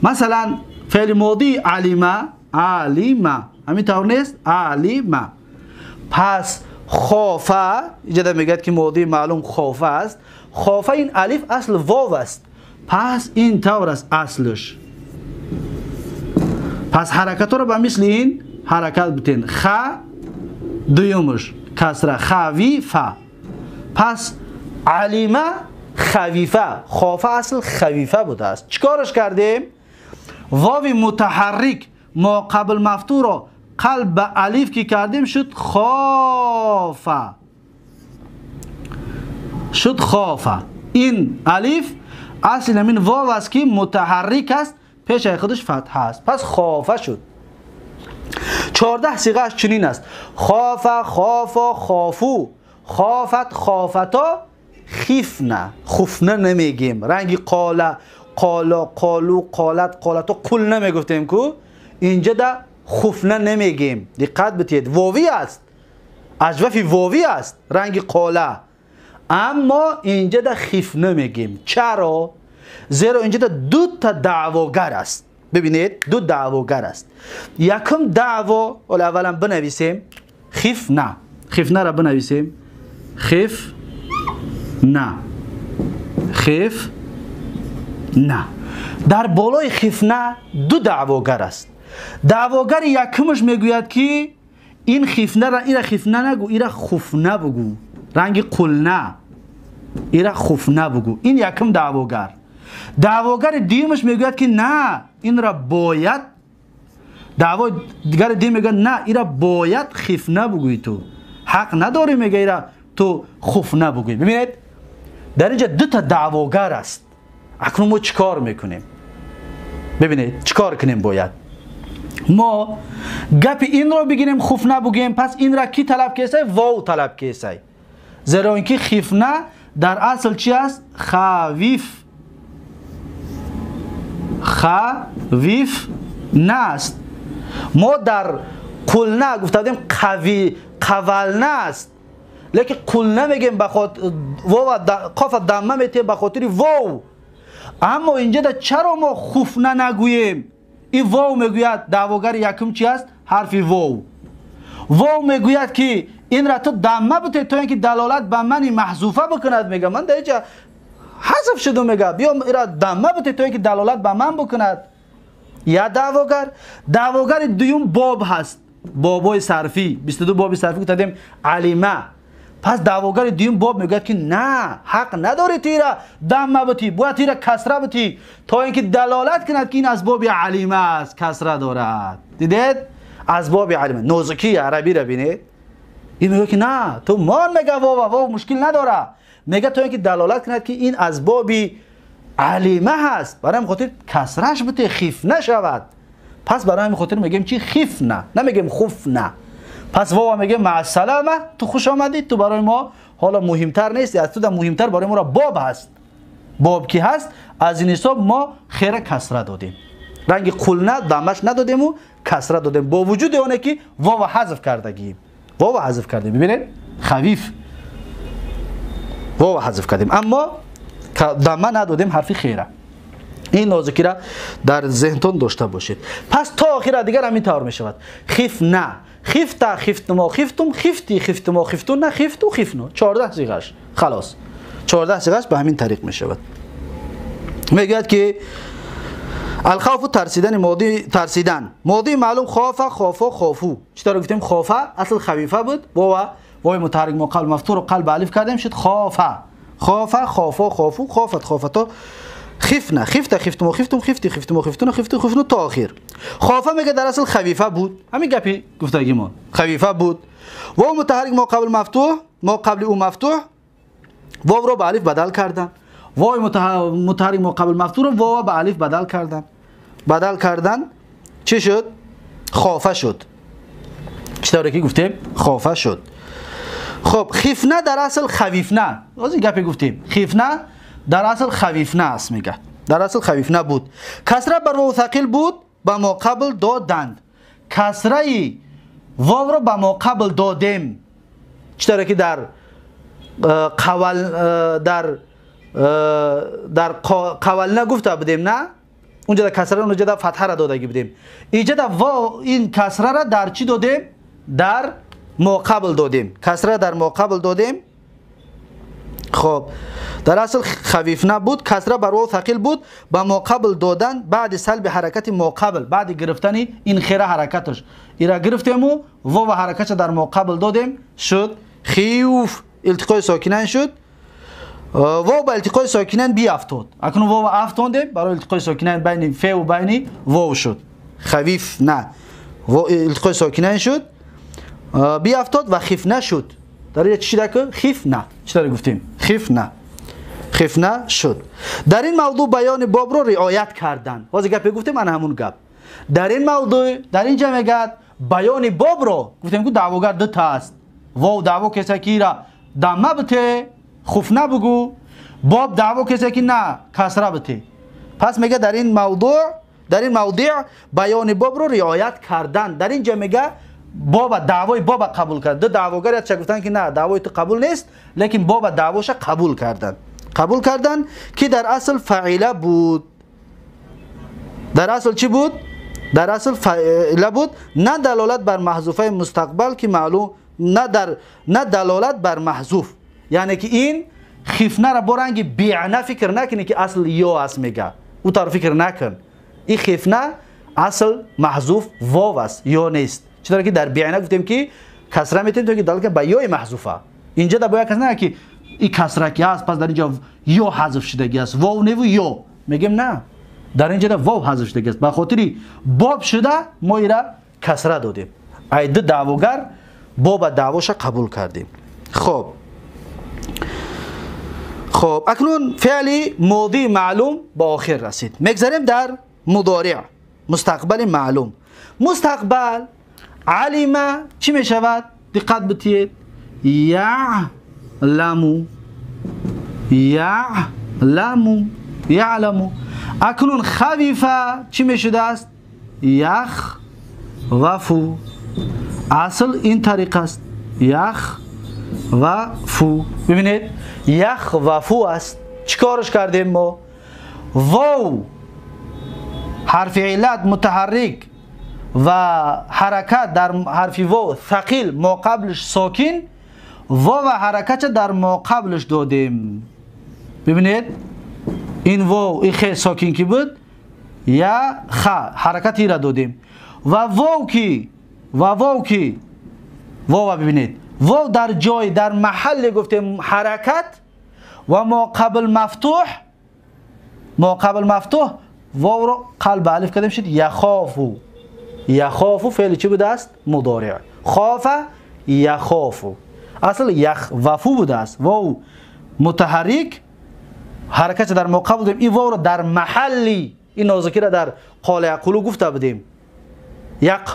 مثلا فعل ماضی علم، علم همین طور نیست؟ علم. پس خافه، اینجا میگه که ماضی معلوم خافه است. خافه این الف اصل واو است، پس این طور است اصلش. پس حرکت رو به مثل این حرکت بتین. خ دویمش کسره خویفه، پس علیمه خویفه، خافه اصل خویفه بوده است. چیکارش کردیم؟ واو متحرک ما قبل مفتوح را قلب به الف که کردیم شد خافه، شد خافه. این الف اصل همین واو است که متحرک است، پیش خودش فتحه است، پس خافه شد. 14 صیغه چنین است: خاف، خافا، خافو، خافت، خافتا، خیفنه. خفنه نمیگیم، رنگ قاله، قالا، قالو، قالت، قالتا، قل نمیگفتیم کو اینجا ده خفنه نمیگیم. دقت بتید، واوی است، اجوف واوی است رنگ قاله، اما اینجا ده خیفنه میگیم. چرا؟ زیرا اینجا ده دو تا دعواگر است. ببینید دو دعواگر است. یکم دعوا، اولا بنویسیم خیف نه، خیف نه را بنویسیم، خیف نه، خیف نه. در بالای خیف نه دو دعواگر است. دعواگر یکمش میگوید که این خیف نه را، ایرا خیف نه نگو، ایرا خف نه بگو، رنگ قل نه، ایرا خف نه بگو. این یکم دعواگر. دعواگر دیمش میگوید که نه، این را باید، دعواگر دیم میگه نه، این را باید خیف نبگویی، تو حق نداری، میگه ایرا تو خف نبگویی. ببینید در اینجا دو تا دعواگر است. اکنون ما چیکار میکنیم؟ ببینید چیکار کنیم؟ باید ما گپ این را بگیریم خف نبگوییم. پس این را کی طلب کیسه؟ واو طلب کیسه، زیرا اینکه خیف نه در اصل چی است؟ خویف، خویف نه است. ما در قلنه گفته بودیم قوی، قولنه است، لیکن قلنه میگیم بخاطر واو، قاف دمه میتیم بخاطر واو. اما اینجا در چرا ما خفنه نگوییم؟ این واو میگوید دعواگر یکم چی است؟ حرف واو. واو میگوید که این را تو دمه بده تا اینکه دلالت به من محذوفه بکند. میگه من در اینجا حذف شده، میگه بیا ایرا دمه بده تا اینکه دلالت به من بکند. یا دعواگر. دعواگر دوم باب هست، بابای صرفی، 22 باب صرفی گفتیم. علیمه Пас даъвогари дуюм боб мегӯяд ки на, ҳақ надорӣ ту ира дамма бутӣ, бояд ту ира касра бутӣ, то ин ки далолат кунад ки ин аз боби алима аст, касра дорад. Дидед, аз боби алима нозукии арабиро бинед. Ин мегӯяд ки на, ту мон, мега вова, вов мушкил надора, мега то ин ки далолат кунад ки ин аз боби алима ҳаст, барои ҳамин хотир касраш бите, хиф нашавад. Пас барои ҳамин хотир мегӯем чи? Хифна, намегӯем хуфна. Пас вова мегӯем مع السلامة, ту хуш омадӣ, ту барои мо ҳоло муҳимтар нести, аз туда муҳимтар барои моро боб ҳаст. Боб ки ҳаст, аз ин ҳисоб мо хера касра додем, ранги қулна дамаш надодему касра додем, бо вуҷуди оне ки вова ҳазф кардагием. Вова ҳазф кардем, бибинед, хавиф вова ҳазф кардем, аммо дама надодем ҳарфи хера. Ин нозукира дар зеҳнтон дошта бошед. Пас то охира дигар ҳамин тавр мешавад: хифна, хифта, хифтумо, хифтум, хифти, хифтумо, хифтуна, хифту, хифну. 14 сиғаш халос, 14 сиғаш ба ҳамин тариқ мешавад. Мегӯяд ки الخوف тарсидани, моди тарсидан, модии маълум خاف, خافا, خافوا. Чӣ тавр гуфтем? خاف асл خوف буд, вова, вои мутаҳаррик мо қабл мафтуҳро қалб алиф кардем, шуд خاف. خاف, خافا, خافوا, خافت, خافتا, خفن, خفت, خفتما, خفتم, خفتی, خفتما, خفتن, خفتو, خفنو تا آخر. خاف میگه در اصل خوف بود، همین گپی گفتگیمون، خوف بود. واو متحرک ما قبل مفتوح، ما قبل او مفتوح، واو رو به الف بدل کردن. واو متحرک ما قبل مفتوح رو واو به الف بدل کردن. بدل کردن چی شد؟ خافه شد. چطوری که گفتیم؟ خافه شد. خب، خفنه در اصل خویفنه، از این گپی گفتیم، خفنه در اصل خویفنه است. میگه در اصل خویفنه بود، کسره بر واو ثقیل بود، به ما قبل دادند. کسره واو رو به ما قبل دادیم، چطوری که در قول در قولنه گفته بودیم، نه؟ اونجا در کسره، اونجا در فتحه را دادگی بودیم. اینجا در واو این کسره را در چی دادیم؟ در ما قبل دادیم. کسره در ما قبل دادیم. خب، در اصل خویف بود، کسره بر واو ثقیل بود، به ما قبل دادن بعد سلب حرکت ما قبل، بعد گرفتن این خیره حرکتش، ایرا گرفتیم و واو حرکتش در ما قبل دادیم، شد خیوف، التقای ساکنان شد. واو به التقای ساکنان بیافتاد. اکنون واو افتاندیم برای التقای ساکنان بین ف و بین واو شد خویف. نه، واو التقای ساکنان شد، بیافتاد و خیف نشد. در چی که خیف نه، چطور گفتیم؟ خیف نه، خیف نه شد. در این موضوع بیان باب رو رعایت کردن. باز گپ گفتیم، من همون گپ در این موضوع در اینجا میگه بیان باب رو گفتیم که دعواگر دو تا است. واو دعوا کسی که را دمه بته، خوف بگو، باب دعوا کسی که نه، کسره بته. پس میگه در این موضوع، در این موضع بیان باب رو رعایت کردن. در اینجا میگه بابا دعوای بابا قبول کرد. دو دعواگر چه گفتن که نه، دعوای تو قبول نیست، لیکن بابا دعواش قبول کردن. قبول کردن که در اصل فعیله بود. در اصل چی بود؟ در اصل فعیله بود، نه دلالت بر محذوفه مستقبل که معلوم نه در نه دلالت بر محذوف. یعنی که این خفنه را با رنگ بیعنه فکر نکنی که اصل یا است، میگه او طرف فکر نکن. این خفنه اصل محذوف واو است، یا نیست. چطور که در بیعنه گفتیم که کسره میتیم تو که دلالت به یای محذوفه، اینجا در باید کس نه که این کسره که هست، پس در اینجا یا حذف شدگی است، واو نه و یا. میگیم نه، در اینجا در واو حذف شدگی است، به خاطر باب شده ما ایرا کسره دادیم. ای دو دعواگر باب دعواش قبول کردیم. خب، اکنون فعلی ماضی معلوم با آخر رسید. میگذریم در مضارع مستقبل معلوم. مستقبل علم چی می شود؟ دقت بتید، یعلم، یعلم، یعلم. اکنون خویف چی می شده است؟ یخ و فو. اصل این طریق است، یخ و فو. ببینید، یخ و فو است. چیکارش کردیم ما؟ واو حرف علت متحرک و حرکت در حرف واو ثقیل، ما قبلش ساکن، واو حرکت در ما قبلش دادیم. ببینید، این واو، این خ ساکن کی بود، یا خ حرکتی را دادیم و واو کی و واو کی واو، ببینید. واو در جای در محل گفتیم حرکت و ما قبل مفتوح، ما قبل مفتوح واو رو قلب الف کردیم شد یخافو. یخافو فعل چی بوده است؟ مضارع. خاف یخافو، اصل یخوفو بوده است. واو متحرک حرکت در ما قبل دادیم، این واو رو در محلی، این نازکی را در قال یقولو گفته بودیم. یق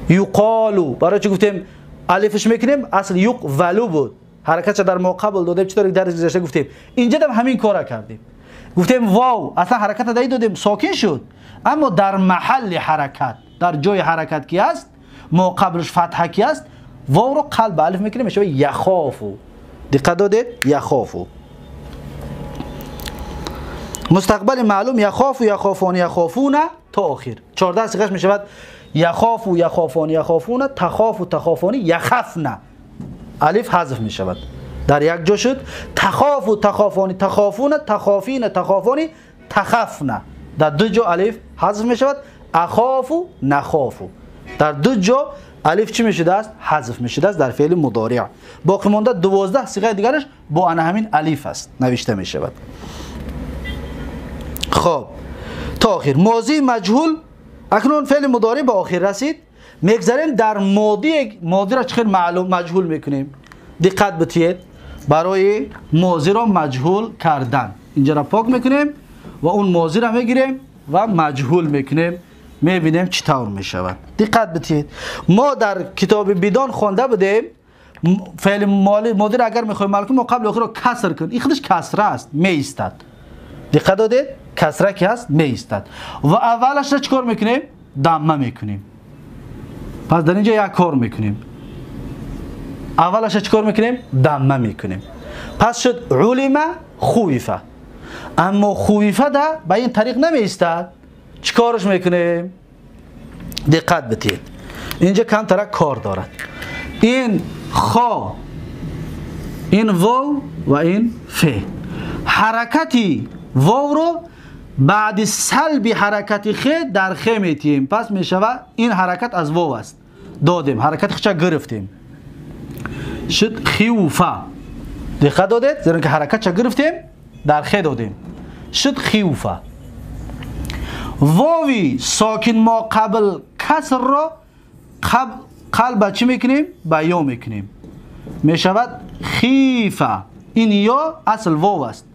یقالو، برای چی گفتیم الفش میکنیم؟ اصل یق ولو بود، حرکت در ما قبل دادیم. چطور در گذشته گفتیم اینجا هم همین کارا کردیم، گفتیم واو اصلا حرکت دایی دادیم ساکن شد، اما در محل حرکت، در جای حرکت کی است، ما قبلش فتحه کی است، واو رو قلب الف میکنیم میشه یخافو. دقت دادید؟ یخافو. مستقبل معلوم یخاف یخافون یخافون تا آخر. 14 صیغه‌اش میشود یخاف یخافون یخافون، تخاف تخافون یخفن، الف حذف میشود در یک جا شد. تخاف تخافون تخافون، تخافین تخافون تخفن، در دو جا الف حذف میشود. اخاف نخاف، در دو جا الف چی میشده است؟ حذف میشده است در فعل مضارع. باقی مانده 12 صیغه دیگرش با ان همین الف است نوشته میشود. خب تا آخر ماضی مجهول. اکنون فعل مضارع به آخر رسید، میگذریم در ماضی. ماضی را چه معلوم مجهول میکنیم؟ دقت بتید، برای ماضی را مجهول کردن اینجا را پاک میکنیم و اون ماضی را میگیریم و مجهول میکنیم، میبینیم چطور میشود. دقت بتید، ما در کتاب بیدان خوانده بودیم فعل ماضی را اگر میخوایم معلوم کنیم ما قبل آخر را کسر کن، این خودش کسره است میایستد. دقت دادید؟ کسره که هست میایستد و اولش را چیکار میکنیم؟ دمه میکنیم. پس در اینجا یک کار میکنیم، اولش را چیکار میکنیم؟ دمه میکنیم. پس شد علم خویفه. اما خویفه ده به این طریق نمیایستد، چیکارش میکنیم؟ دقت بدید، اینجا کمتر کار دارد. این خا، این واو و این ف، حرکتی واو رو بعد سلب حرکت خ در خ میتیم، پس میشود این حرکت از واو است، دادیم حرکت خچه گرفتیم، شد خیوفه. دقت دادید؟ زیرا که حرکت چه گرفتیم در خ دادیم، شد خیوفه. واوی ساکن ما قبل کسر را قلب چی میکنیم؟ به یا میکنیم، میشود خیفه. این یا اصل واو است،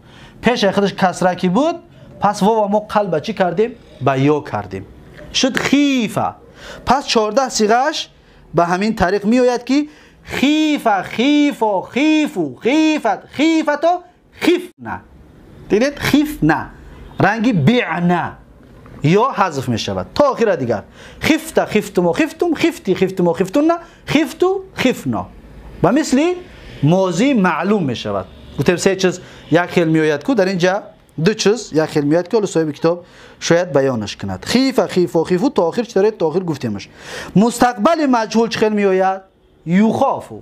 پیش خودش کسره کی بود، پس واو ما قلب چی کردیم؟ به یا کردیم، شد خیفه. پس 14 صیغه‌اش به همین طریق میآید که خیفه، خیفا، خیفو، خیفت، خیفتو، خیفنه. دیدید؟ خیفنه رنگی بیعنه یا حذف می شود تا آخر دیگر. خفت، خفتم و خفتم، خفتی، خفتم و خفتن، خفتو، خفنا. و مثل ماضی معلوم می شود. گفتیم سه چیز یک خیل می آید کو، در اینجا دو چیز یک خیل می آید که صاحب کتاب شاید بیانش کند. خیف، خیف و خیفو تا آخر چطوره؟ تا آخر گفتیمش. مستقبل مجهول چه خیل می آید؟ یخافو.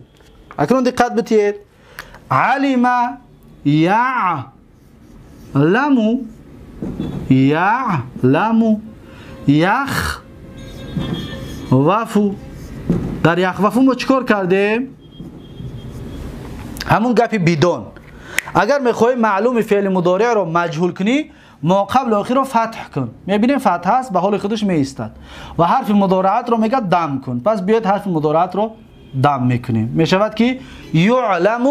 اکنون دقت بتید، علم یعلم یعلم یخ وفو. در یخ وفو ما چیکار کردیم؟ همون گپی بیدون. اگر میخوای معلوم فعل مضارع رو مجهول کنی، ما قبل آخر رو فتح کن. میبینیم فتح هست، به حال خودش میایستد و حرف مضارعت رو میگه دم کن. پس بیاید حرف مضارعت رو دم میکنیم، میشود که یعلم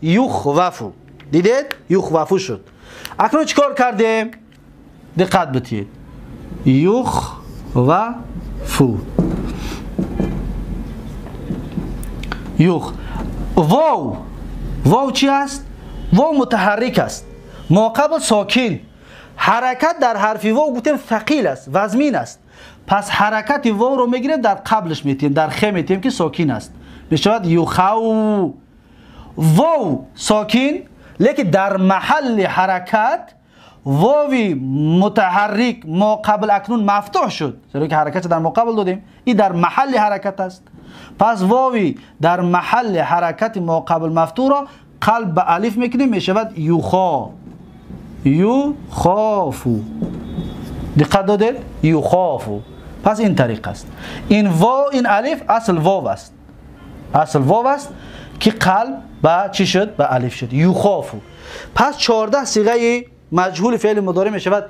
یخوفو. دیدید؟ یخوفو شد. اکنون چیکار کردیم؟ دقت بتید، یخوفو، یخ واو. واو چی است؟ واو متحرک است، ما قبل ساکن. حرکت در حرف واو گفتیم ثقیل است، وزمین است. پس حرکت واو رو میگیریم در قبلش میتیم، در خ میتیم که ساکن است، میشود یخو. واو ساکن، لیکن در محل حرکت واوی متحرک ما قبل اکنون مفتوح شد، زیرا که حرکت در ما قبل دادیم، این در محل حرکت است. پس واوی در محل حرکت ما قبل مفتوح را قلب به الف میکنیم، میشود یخا، یخافو. دقت دادید؟ یخافو. پس این طریق است. این واو، این الف اصل واو است. اصل واو است که قلب با چی شد؟ به الف شد. یخافو. پس 14 صیغه مجهول فعل مضارع می شود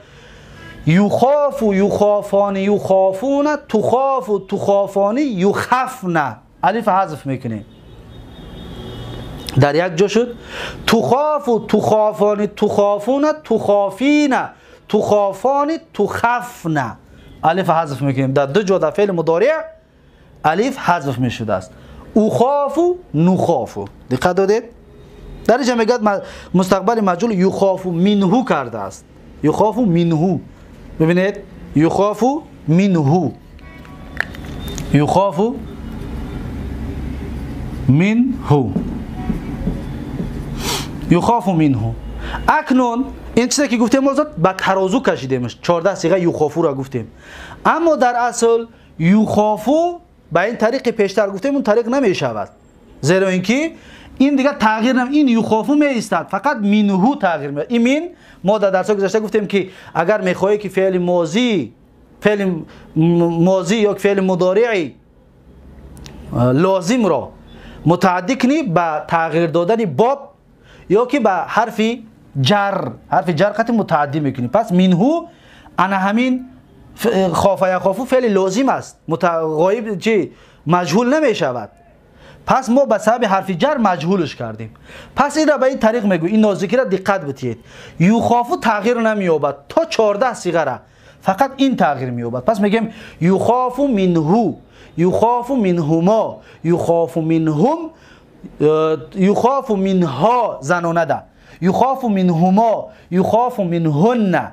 یخاف، یخافان، یخافون، تخاف، تخافانی، یخفن. الف حذف میکنیم در یک جا شد. تخاف، تخافانی، تخافون، تخافین، تخافانی، تخفن. الف حذف میکنیم در دو جا در فعل مضارع الف حذف میشده است. اخاف، نخاف. دقت دادید؟ در اینجا میگه مستقبل مجهول یخاف منه کرده است. یخاف منه، ببینید یخاف منه، یخاف منه، یخاف منه. اکنون این چیزی که گفتیم ما به ترازو کشیدیمش، 14 صیغه یخافو را گفتیم، اما در اصل یخافو به این طریق پیشتر گفتیم اون طریق نمی شود، زیرا اینکه این دیگه تغییر نمی، این یخافو می ایستد، فقط منهو تغییر می. این من ما در درس گذشته گفتیم که اگر میخواهی که فعل ماضی، فعل ماضی یا فعل مضارعی لازم را متعدی کنی به تغییر دادن باب یا که به حرف جر، حرف جر قطع متعدی میکنی. پس منهو انا همین خاف یخافو فعل لازم است، غایب چی مجهول نمیشود. پس ما به سبب حرف جر مجهولش کردیم. پس این را به این طریق میگو، این نازکی را دقت بدهید. یخافو تغییر نمییابد تا 14 صیغه را، فقط این تغییر مییابد. پس میگیم یخاف منه، یخاف منهما، یخاف منهم، یخاف منها زنانه ده، یخاف منهما، یخاف منهن،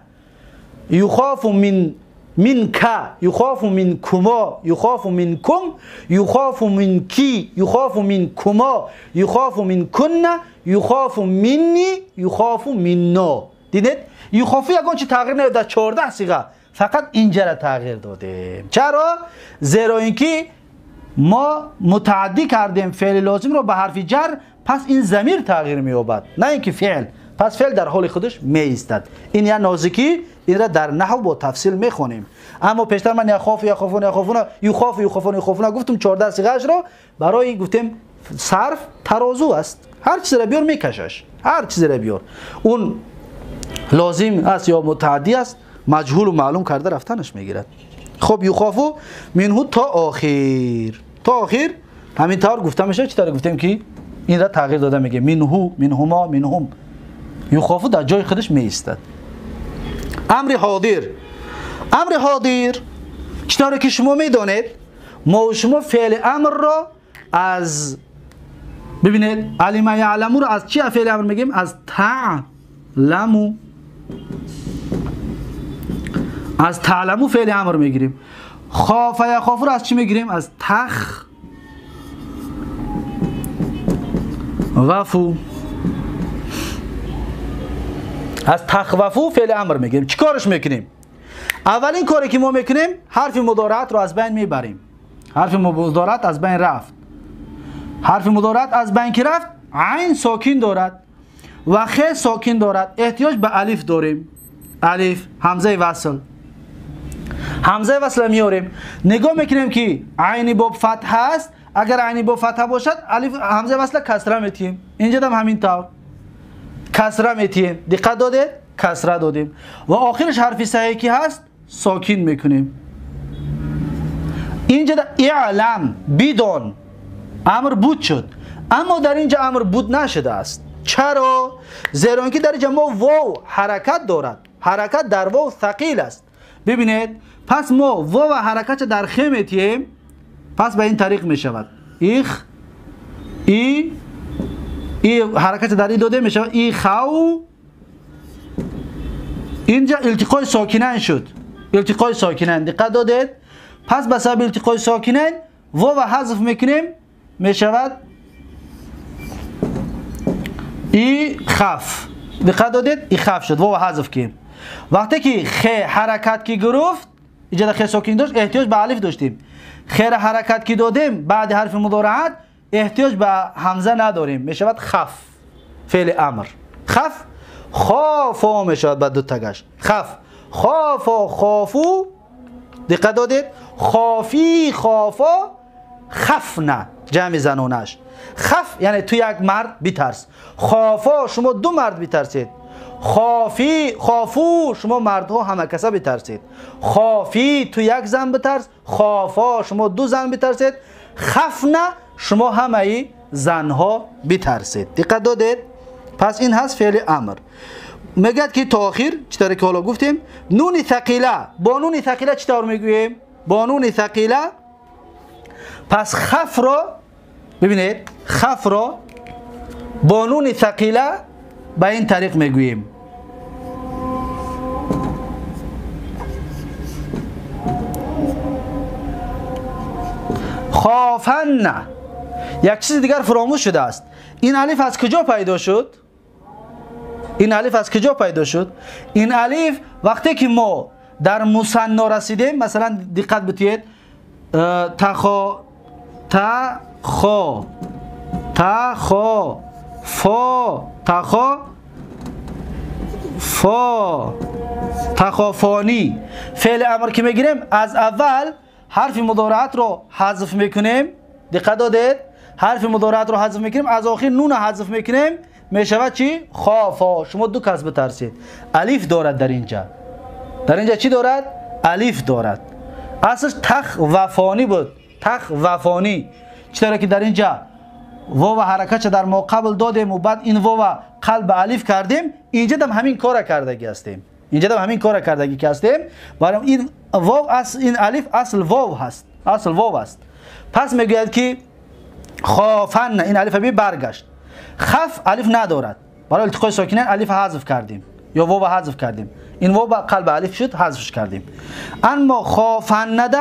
یخاف من منك، یخاف منکما، یخاف منکم، یخاف منکی، یخاف منکما، یخاف منکن، یخاف منی، یخاف منا. دیدید؟ یخافی یگان چی تغییر نداد در 14 صیغه، فقط اینجا را تغییر دادیم. چرا؟ زیرا اینکه ما متعدی کردیم فعل لازم رو به حرف جر، پس این ضمیر تغییر می‌یابد، نه اینکه فعل. پس فعل در حال خودش می ایستد. این یا نازکی، این را در نحو با تفصیل میخوانیم. اما پیشتر من یخاف، یخافون، یخافون، یخاف، یخافون، یخافون گفتم 14 صیغه را برای گفتیم صرف ترازو است، هر چیزی را بیار میکشش، هر چیزی را بیار اون لازم است یا متعدی است، مجهول و معلوم کرده رفتنش میگیرد. خب یخافو منه تا آخر، تا آخر همین طور گفته میشه. چطور گفتیم که این را تغییر داده میگه منه، منهما، منهم. یخافو در جای خودش می ایستد. امر حاضر، امر حاضر چطور که شما میدانید ما و شما فعل امر را از، ببینید علم یعلمو را از چی فعل امر میگیم؟ از تعلمو، از تعلمو فعل امر میگیریم. خاف یخاف را از چی میگیریم؟ از تخ وفو، از تخوفو فعل امر میگیریم. چی کارش میکنیم؟ اولین کاری که ما میکنیم حرف مضارعت رو از بین میبریم. حرف مضارعت از بین رفت. حرف مضارعت از بین که رفت، عین ساکن دارد و خ ساکن دارد، احتیاج به الف داریم. الف همزه وصل، همزه وصل میاریم. نگاه میکنیم که عین باب فتح است، اگر عین باب فتح باشد الف همزه وصل کسره میتیم. اینجا هم همین طور کسره میتیم. دقت داده؟ کسره دادیم و آخرش حرف صحیح که هست ساکن میکنیم. اینجا اعلم بدون امر بود شد، اما در اینجا امر بود نشده است. چرا؟ زیرا اینکه در اینجا ما واو حرکت دارد، حرکت در واو ثقیل است. ببینید پس ما واو حرکت در خ میتیم، پس به این طریق میشود ایخ ای ای، حرکت در این داده میشود ای خو. اینجا التقای ساکنین شد، التقای ساکنین دقت دادید. پس به سبب التقای ساکنین واو حذف میکنیم، میشود ای خف. دقت دادید؟ ای خف شد، واو حذف کردیم. وقتی که خ حرکت کی گرفت، اینجا خ ساکن داشت، احتیاج به الف داشتیم. خ حرکت کی دادیم بعد حرف مضارعت احتیاج به همزه نداریم، میشود خف فعل امر. خف خافا میشود بعد دو تگش خف، خافا خافو. دقت دادید؟ خافی خافا خفنه جمع زنانش. خف یعنی تو یک مرد بترس، خافا شما دو مرد بترسید، خافی خافو شما مردها همه کسا بترسید، خافی تو یک زن بترس، خافا شما دو زن بترسید، خفنه شما همه زنها بترسید. دقت دادید؟ پس این هست فعل امر. میگد که تا آخر چطور که حالا گفتیم نون ثقیله، با نون ثقیله چطور میگوییم؟ با نون ثقیله. پس خف را ببینید، خف را با نون ثقیله به این طریق میگوییم. خافن. یک چیز دیگر فراموش شده است. این الف از کجا پیدا شد؟ این الف از کجا پیدا شد؟ این الف وقتی که ما در مثنا رسیدیم، مثلا دقت بتید، تخا تخا تخا فا تخا فا تخافانی، فعل امر که میگیریم از اول حرف مضارعت رو حذف میکنیم. دقت دادید؟ حرف مضارعت رو حذف میکنیم، از آخر نون حذف میکنیم، میشود چی؟ خافا. شما دو کس بترسید. الف دارد در اینجا، در اینجا چی دارد؟ الف دارد. اصلش تخ وفانی بود، تخ وفانی. چطوره که در اینجا واو حرکت در ما قبل دادیم و بعد این واو قلب الف کردیم، اینجا هم همین کار کردگی هستیم، اینجا هم همین کار کردگی که هستیم. برای این واو اصل، این الف اصل واو هست، اصل واو است. پس میگوید که خافن، این الف بی برگشت. خف الف ندارد، برای التقای ساکنین الف حذف کردیم یا واو حذف کردیم، این واو قلب الف شد حذفش کردیم. اما خافن نده،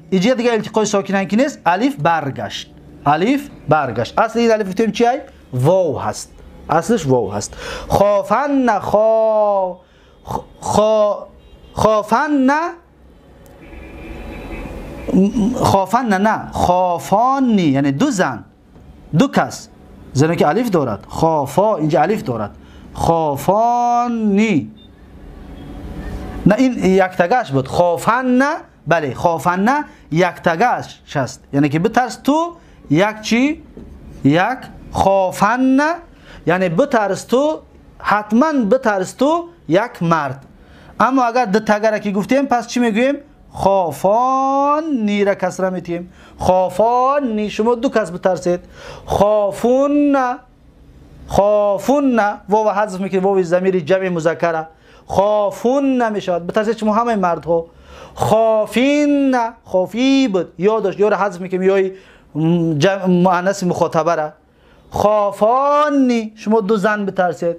اینجا دیگه التقای ساکنین که نیست، الف برگشت، الف برگشت. اصل این الف گفتیم چیه؟ واو هست، اصلش واو هست. خافن خا خا خافن، خافن نه، خافانی یعنی دو زن، دو کس، زنی که الف دارد، خافا اینجا الف دارد، خافانی نه، این یک تگش بود. خافن نه، بله خافن نه یک تگش هست، یعنی که بترس تو یک چی؟ یک. خافن نه یعنی بترس تو، حتما بترس تو یک مرد. اما اگر دو تگره که گفتیم پس چی میگوییم؟ خافانی را کسره میتیم. خافانی شما دو کس بترسید. خافون، خافون واو حذف میکنیم، واو ضمیر جمع مذکره، خافون میشود، بترسید شما همه مردها. خافین، خافی بود، یا داشت، یا را حذف میکنیم، یا مؤنث مخاطبه را. خافانی شما دو زن بترسید.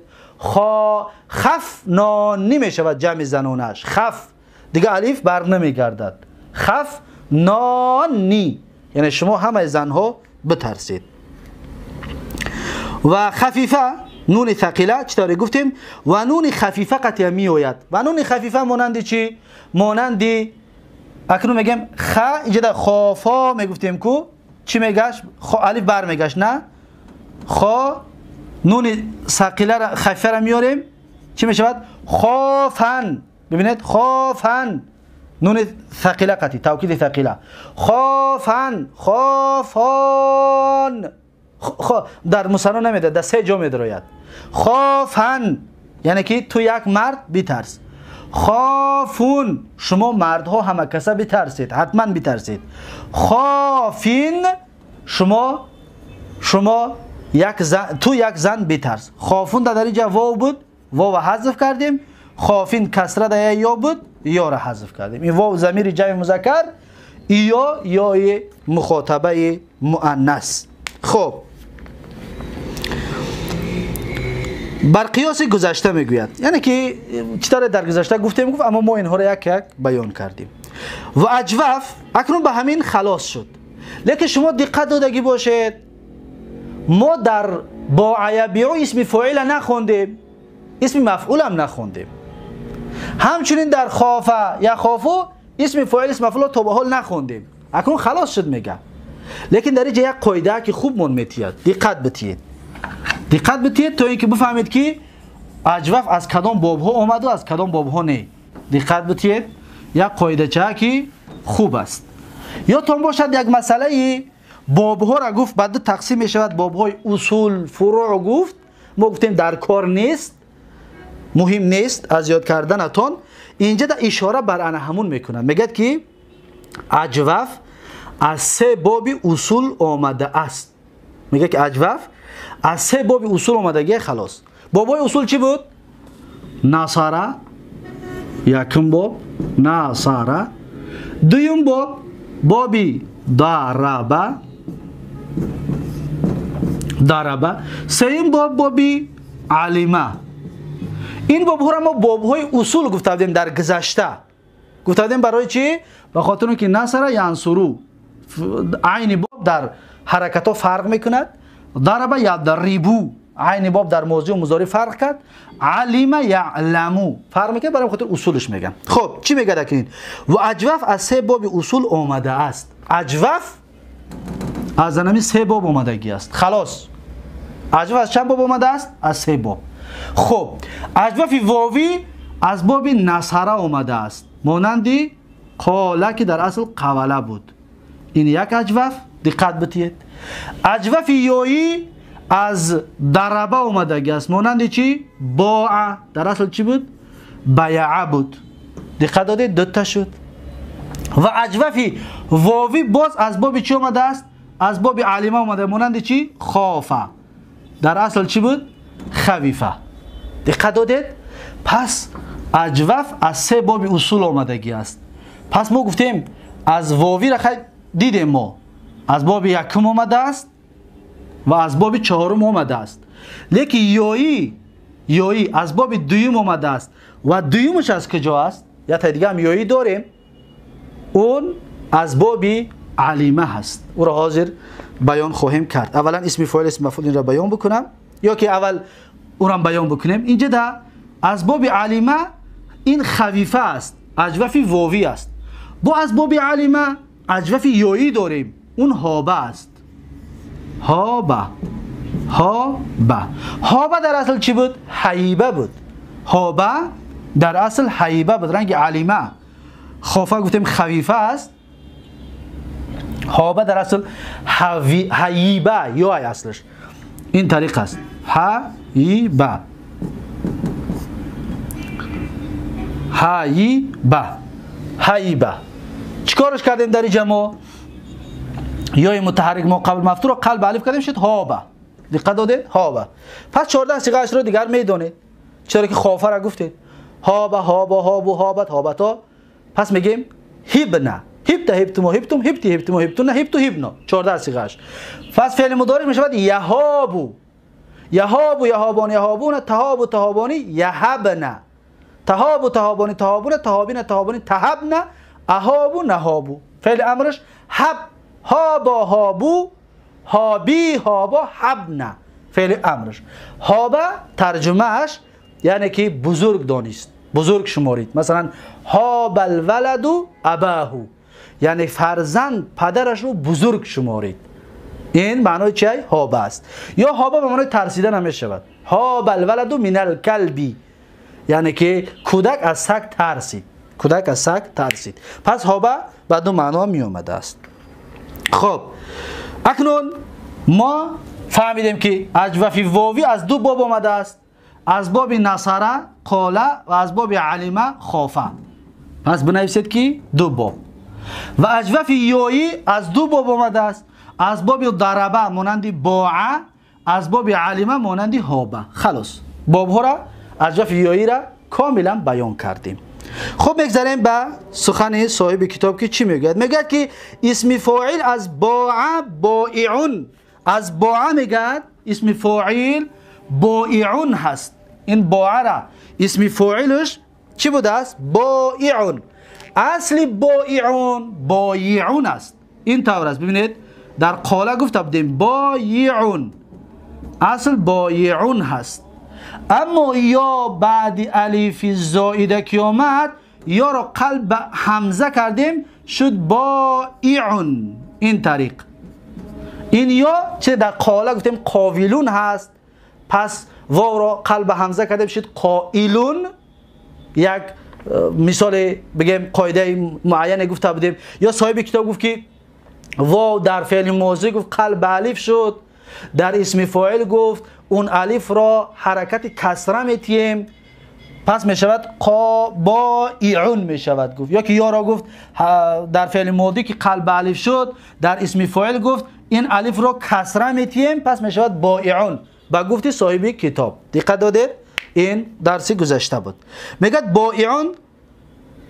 خف نانی میشود جمع زنانش. خف دیگه الف بر نمیگردد، خف نانی یعنی شما همه زنها بترسید. و خفیفه نون ثقیله چطوری گفتیم؟ و نون خفیفه قطعه می آید. و نون خفیفه مانند چی؟ مانند اکنون میگم خ، اینجا در خافا میگفتیم کو چی میگشت؟ الف بر میگشت نه؟ خا نون ثقیله را خفیفه را میاریم چی میشود؟ خافن. ببینید خافن نون ثقیله قطعی توکید ثقیله، خافن خافان، در مثنا نمیده، در سه جا میدراید. خافن یعنی که تو یک مرد بترس. خافون شما مردها همه کسا بترسید، حتما بترسید. خافین شما یک زن، تو یک زن بترس. خافون در اینجا واو بود، واو حذف کردیم. خافین کسره در یا بود، یا را حذف کردیم. این واو ضمیر جمع مذکر، یا یای مخاطبه مؤنث. خب بر قیاس گذشته میگوید، یعنی که چطور در گذشته گفتیم گفت، اما ما اینها را یک یک بیان کردیم. و اجوف اکنون به همین خلاص شد. لیکن شما دقت دادگی باشید، ما در با یبیع اسم فاعل نخوندیم، اسم مفعول هم نخوندیم. همچنین در خافه یا خافو اسم فاعل اسم مفعول تا به حال نخوندیم. اکنون خلاص شد میگه. لیکن در اینجا یک قاعده که خوب مون میتید، دقت بتید، دقت بتید تا اینکه بفهمید که اجوف از کدام بابها آمد و از کدام بابها نه. دقت بتید، یک قاعده چه که خوب است. یادتان باشد یک مسئله бобҳоро гуфт ба ду тақсим мешавад, бобҳои усул, фуруъ гуфт. Мо гуфтем дар кор нест, муҳим нест аз ёд карданатон. Инҷа да ишора бар ана ҳамун мекунад, мегӯяд ки аҷваф аз се боби усул омада аст. Мегӯяд ки аҷваф аз се боби усул омадагия. Халос, бобҳои усул чӣ буд? Насара якум боб, насара, дуюм боб боби дараба, дараба, сеюм боб боби алима. Ин бобҳоро мо бобҳои усул гуфта будем дар гузашта. Гуфта будем барои чӣ? Ба хотири он ки насара янсуру айни боб дар ҳаракатҳо фарқ мекунад, дараба ядрибу айни боб дар мозию музори фарқ кард, алима яъламу фарқ мекунад, барои хотир усулш мегӯям. Хоб, чӣ мегӯяд акнун? Ва аҷваф аз се боби усул омада аст. Аҷваф аз анами се боб омадагӣ аст. Халос, аҷваф аз чанд боб омада аст? Аз се боб. Хоб, аҷвафи вовӣ аз боби насара омада аст, монанди қола ки дар асл қавала буд. Ин як аҷваф, диққат битиед. Аҷвафи ёӣ аз дараба омадагӣ аст, монанди чӣ? Боа, дар асл чӣ буд? Баяа буд. Диққат додед, дута шуд. Ва аҷвафи вовӣ боз аз боби чӣ омада аст? Аз боби алима омада, монанди чӣ? Хофа, дар асл чӣ буд? Хавифа. Диққат додед? Пас аҷваф аз се боби усул омадагӣ аст. Пас мо гуфтем аз вовиро дидем, мо аз боби якум омада аст ва аз боби чаҳорум омада аст. Лекин ёӣ аз боби дуюм омада аст ва дуюмаш аз куҷо аст? Як дига ҳам ёӣ дорем, он аз боби алима ҳаст. Ӯро ҳозир баён хоҳем кард. Аввалан исми фоил, исми мафъул инро баён бикунам ё ки аввал ӯрам баён бикунем. Инҷа да аз боби алима ин хавифа аст, аҷвафи вовӣ аст. Бо аз боби алима аҷвафи ёӣ дорем, он ҳоба аст. Ҳоба, ҳоба, ҳоба дар асл чӣ буд? Ҳайба буд. Ҳоба дар асл ҳайба буд, ранги алима. Хофа гуфтем хавифа аст. Ҳоба дар асл ҳайба ё аслаш ин тариқ аст. Ҳайба, ҳайба, ҳайба. Чӣ кораш кардем дар инҷа мо? Ёи мутаҳаррик мо қабл мафтуро қалб алиф кардем, шуд ҳоба. Диққат додед? Ҳоба. Пас 14 сиғаашро дигар медонед. Чаро ки хофаро гуфтед. Ҳоба, ҳоба, ҳобу, ҳобат, ҳобато. Пас мегем ҳибна, ҳибта, ҳибтумо, ҳибтум, ҳибти, ҳибтумо, ҳибтуна, ҳибту, ҳибно. 14 сиғааш. Пас феъли мудориш мешавад яҳобу, яҳобу, яҳобон, яҳобуна, таҳобу, таҳобони, яҳабна, таҳобу, таҳобони, таҳобуна, таҳобина, таҳобони, таҳабна, аҳобу, наҳобу. Феъли амраш ҳаб, ҳобо, ҳобу, ҳоби, ҳобо, ҳабна. Феъли амраш ҳоба тарҷумааш яъне ки бузург донист, бузург шуморид. Масалан ҳобал валаду абаҳу, яъне фарзанд падарашро бузург шуморид. Ин маънои чи? Ҳоба аст. Ё ҳоба ба маънои тарсида намешавад. Ҳобал валаду минал калби, яъне ки кӯдак аз саг тарсид, кӯдак аз саг тарсид. Пас ҳоба ба ду маъно меомадааст. Хоб, акнун мо фаҳмидем ки аҷвафи вовӣ аз ду боб омадааст: аз боби насара қола ва аз боби алима хофа. Пас бинависед ки ду боб. Ва аҷвафи ёӣ аз ду боб омадааст: аз боби дараба монанди боа, аз боби алима монанди ҳоба. Халос, бобҳоро аҷвафи ёиро комилан баён кардем. Хуб, мегзарем ба сухани соҳиби китоб ки чӣ мегӯяд. Мегӯяд ки исми фоил аз боа боиун, аз боа мегӯяд исми фоил боиун ҳаст. Ин боара исми фоилаш чӣ будааст? Боиун. Асли боиун боиун аст. Ин тавр аст. Бибинед, дар қола гуфта будем боиун, асл боиун ҳаст. Аммо ё баъди алифи зоида ки омад, ёро қалб ба ҳамза кардем, шуд боиун. Ин тариқ. Ин ё чи дар қола гуфтем қовилун ҳаст, пас вовро қалб ба ҳамза кардем, шуд қоилун. Як мисоле бигем, қоидаи муайяне гуфта будем. Ё соҳиби китоб гуфт ки واو در فعل ماضی گفت قلب الف شد، در اسم فاعل گفت اون الف را حرکت کسره میتیم، پس میشود قا بائعون میشود گفت. یا که یا را گفت در فعل ماضی که قلب الف شد، در اسم فاعل گفت این الف را کسره میتیم، پس میشود بائعون. با گفتی صاحب کتاب. دقت دادید؟ این درسی گذشته بود. میگه بائعون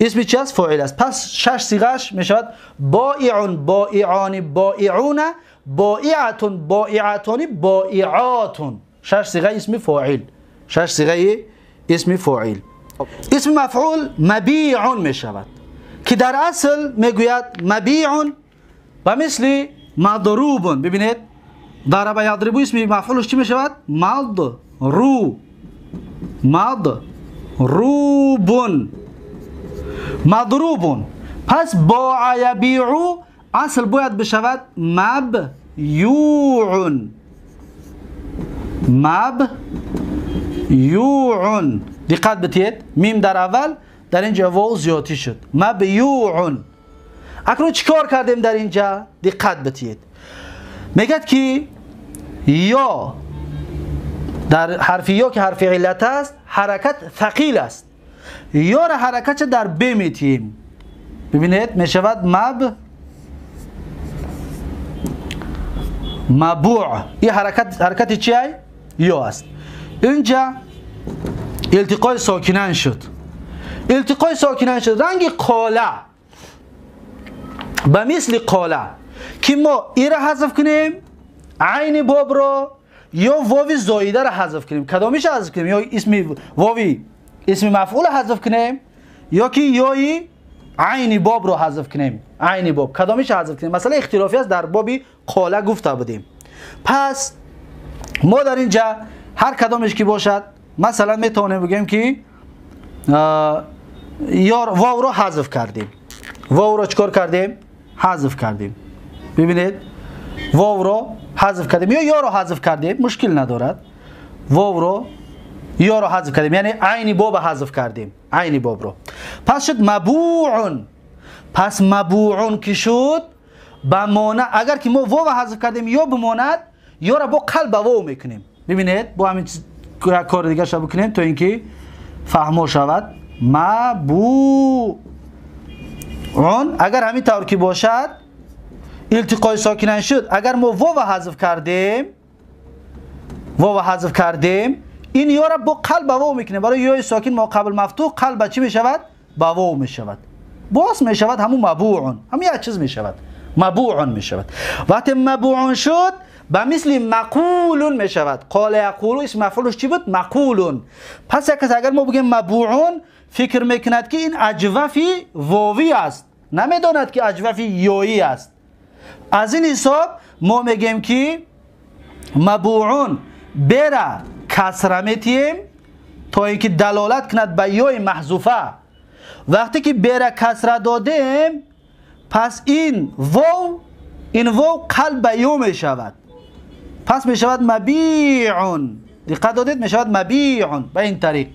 اسم چی است؟ فاعل است. پس شش صیغه‌اش میشود بائعون، بائعان، بائعون، بائعتون، بائعتان، بائعاتون. شش صیغه اسم فاعل. شش صیغه اسم فاعل. اسم مفعول مبیع میشود که در اصل میگوید مبیع و مثل مضروب. ببینید ضرب یضرب اسم مفعولش چی میشود؟ مضرو، مضروب، مضروب. پس باع یبیع اصل باید بشود مبیوع، مبیوع. دقت بتید، میم در اول، در اینجا واو زیادی شد، مبیوع. اکنون چیکار کردیم در اینجا؟ دقت بتید. میگد که یا در حرف یا که حرف علت است حرکت ثقیل است، یا را حرکت در ب میتیم. ببینید میشود مب مبوع. این حرکت حرکت چیه؟ یا است. اینجا التقای ساکنان شد، التقای ساکنان شد. رنگ قاله به مثل قاله که ما ای را حذف کنیم، عین باب را یا واوی زایده را حذف کنیم. کدامیش حذف کنیم؟ یا اسم واوی اسم مفعول حذف کنیم یا که یای عین باب را حذف کنیم. عین باب کدامیش حذف کنیم؟ مسئله اختلافی است، در باب قاله گفته بودیم. پس ما در اینجا هر کدامش که باشد، مثلا میتونیم بگیم که یا واو را حذف کردیم. واو را چکار کردیم؟ حذف کردیم. ببینید واو را حذف کردیم یا یا را حذف کردیم، مشکل ندارد. واو را یا را حذف کردیم، یعنی عین باب حذف کردیم، عین باب را. پس شد مبوع. پس مبوع که شد بمانه، اگر که ما واو حذف کردیم یا بماند، یا را با قلب واو میکنیم. ببینید با همین کار دیگه شو بکنیم تا اینکه فهمو شود. مبوع اگر همین طور که باشد التقای ساکنان شد، اگر ما واو حذف کردیم، واو حذف کردیم، این یا را با قلب واو میکنیم. برای یای ساکن ما قبل مفتوح قلب چی میشود؟ با واو میشود. باز میشود همون مبوع، همون یک چیز میشود، مبوع میشود. وقتی مبوع شد به مثل مقول میشود. قال یقول اسم مفعولش چی بود؟ مقول. پس یک اگر ما بگیم مبوع، فکر میکند که این اجوفی واوی است، نمیداند که اجوفی یایی است. از این حساب ما میگیم که مبوع بره کسره میتیم تا اینکه دلالت کند به یای محذوفه. وقتی که بره کسره دادیم، پس این واو، این واو قلب به یا میشود، پس میشود مبیع. دقت دادید؟ میشود مبیع. به این طریق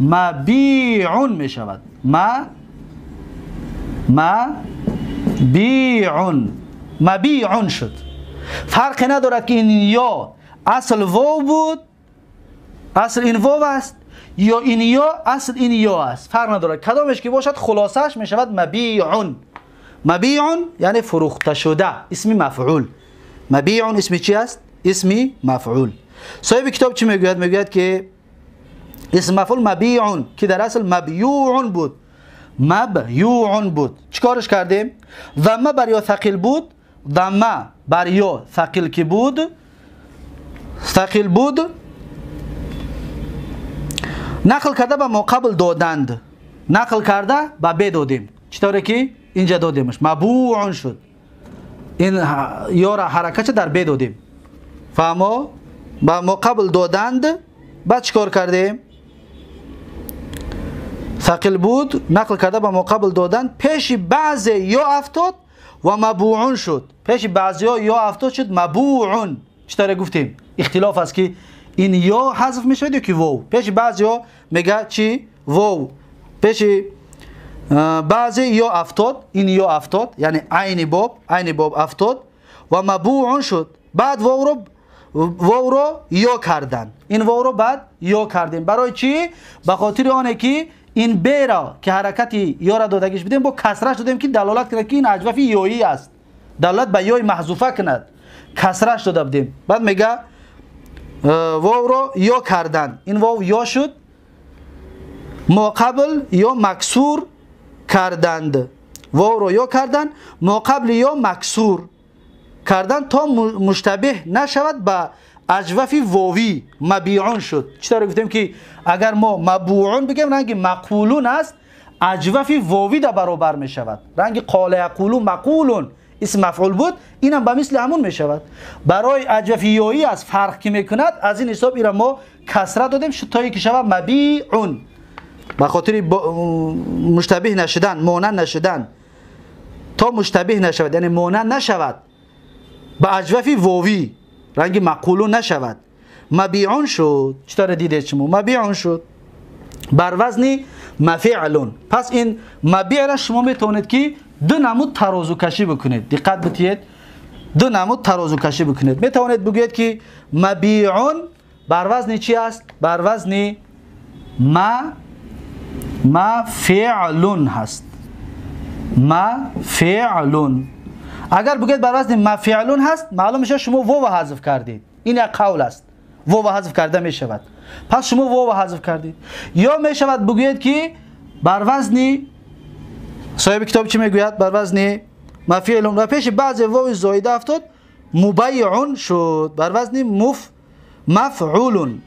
مبیع میشود، مبیع، مبیع شد. فرق ندارد که این یا اصل واو بود، اصل این واو است، یا این یا اصل این یا است، فرق ندارد کدامش که باشد، خلاصش میشود مبیع. مبیع یعنی فروخته شده، اسم مفعول. مبیع اسم چی است؟ اسم مفعول. صاحب کتاب چی میگوید؟ میگوید که اسم مفعول مبیع که در اصل مبیوع بود، مبیوع بود. چیکارش کردیم؟ ضمه بر یا ثقیل بود، ضمه بر یا ثقیل که بود، ثقیل بود، نقل کرده به ما قبل دادند، نقل کرده به ب دادیم. چطوره که اینجا دادیمش مبوع شد، این یا را حرکت در ب دادیم. فهمو؟ به ما قبل دادند. بعد چیکار کردیم؟ ثقیل بود، نقل کرده به ما قبل دادند، پیش بعضی یا افتاد و مبوع شد. پیش بعضی یا افتاد شد مبوع. چطور گفتیم؟ اختلاف است که این یا حذف میشود یا که واو. پیش بعضی ها میگه چی؟ واو. پیش баъзе ё афтод, ин ё афтод, яъне айни боб афтод ва мабуун шуд. Баъд вовро ё кардан, ин вовро баъд ё кардем. Барои чӣ? Ба хотири оне ки ин б-ро ки ҳаракати ёра додагиш бидем, бо касраш додем ки далолат кунад ки ин аҷвафи ёӣ аст, далолат ба ёи маҳзуфа кунад, касраш дода будем. Баъд мега вовро ё кардан, ин вов ё шуд, мо қабл ё максур карданд, вовро ё кардан, мо қабли ё максур кардан то муштабеҳ нашавад ба аҷвафи вовӣ мабиун шуд. Чӣ тавре гуфтем ки агар мо мабуун бигем, ранги мақулун аст, аҷвафи вовӣ да баробар мешавад. Ранги қола яқулу мақулун исм мафъул буд, инам ба мисли ҳамун мешавад. Барои аҷвафи ёӣ аст фарқ ки мекунад, аз ин ҳисоб ира мо касра додем то ки шавад мабиун, ба хотири муштабеҳ нашудан, монанд нашудан, то муштабеҳ нашавад, яъне монанд нашавад ба аҷвафи вовӣ, ранги мақулу нашавад, мабиун шуд. Чӣ тавре дидед шумо? Мабиун шуд бар вазни мафеълун. Пас ин мабиъра шумо метавонед ки ду намуд тарозукашӣ бикунед. Диққат битиед, ду намуд тарозукашӣ бикунед. Метавонед бигӯед ки мабиун бар вазни чӣ аст? Бар вазни мафеълун ҳаст. Мафеълун. Агар бигӯед бар вазни мафеълун ҳаст, маълум мешавад шумо вова ҳазф кардед. Ин як қавл аст, вова ҳазф карда мешавад. Пас шумо вова ҳазф кардед. Ё мешавад бигӯед ки бар вазни соҳиби китоб чӣ мегӯяд? Бар вазни мафеълун ва пеши баъзе вови зоида афтод, мубайъун шуд. Бар вазни мафъулун,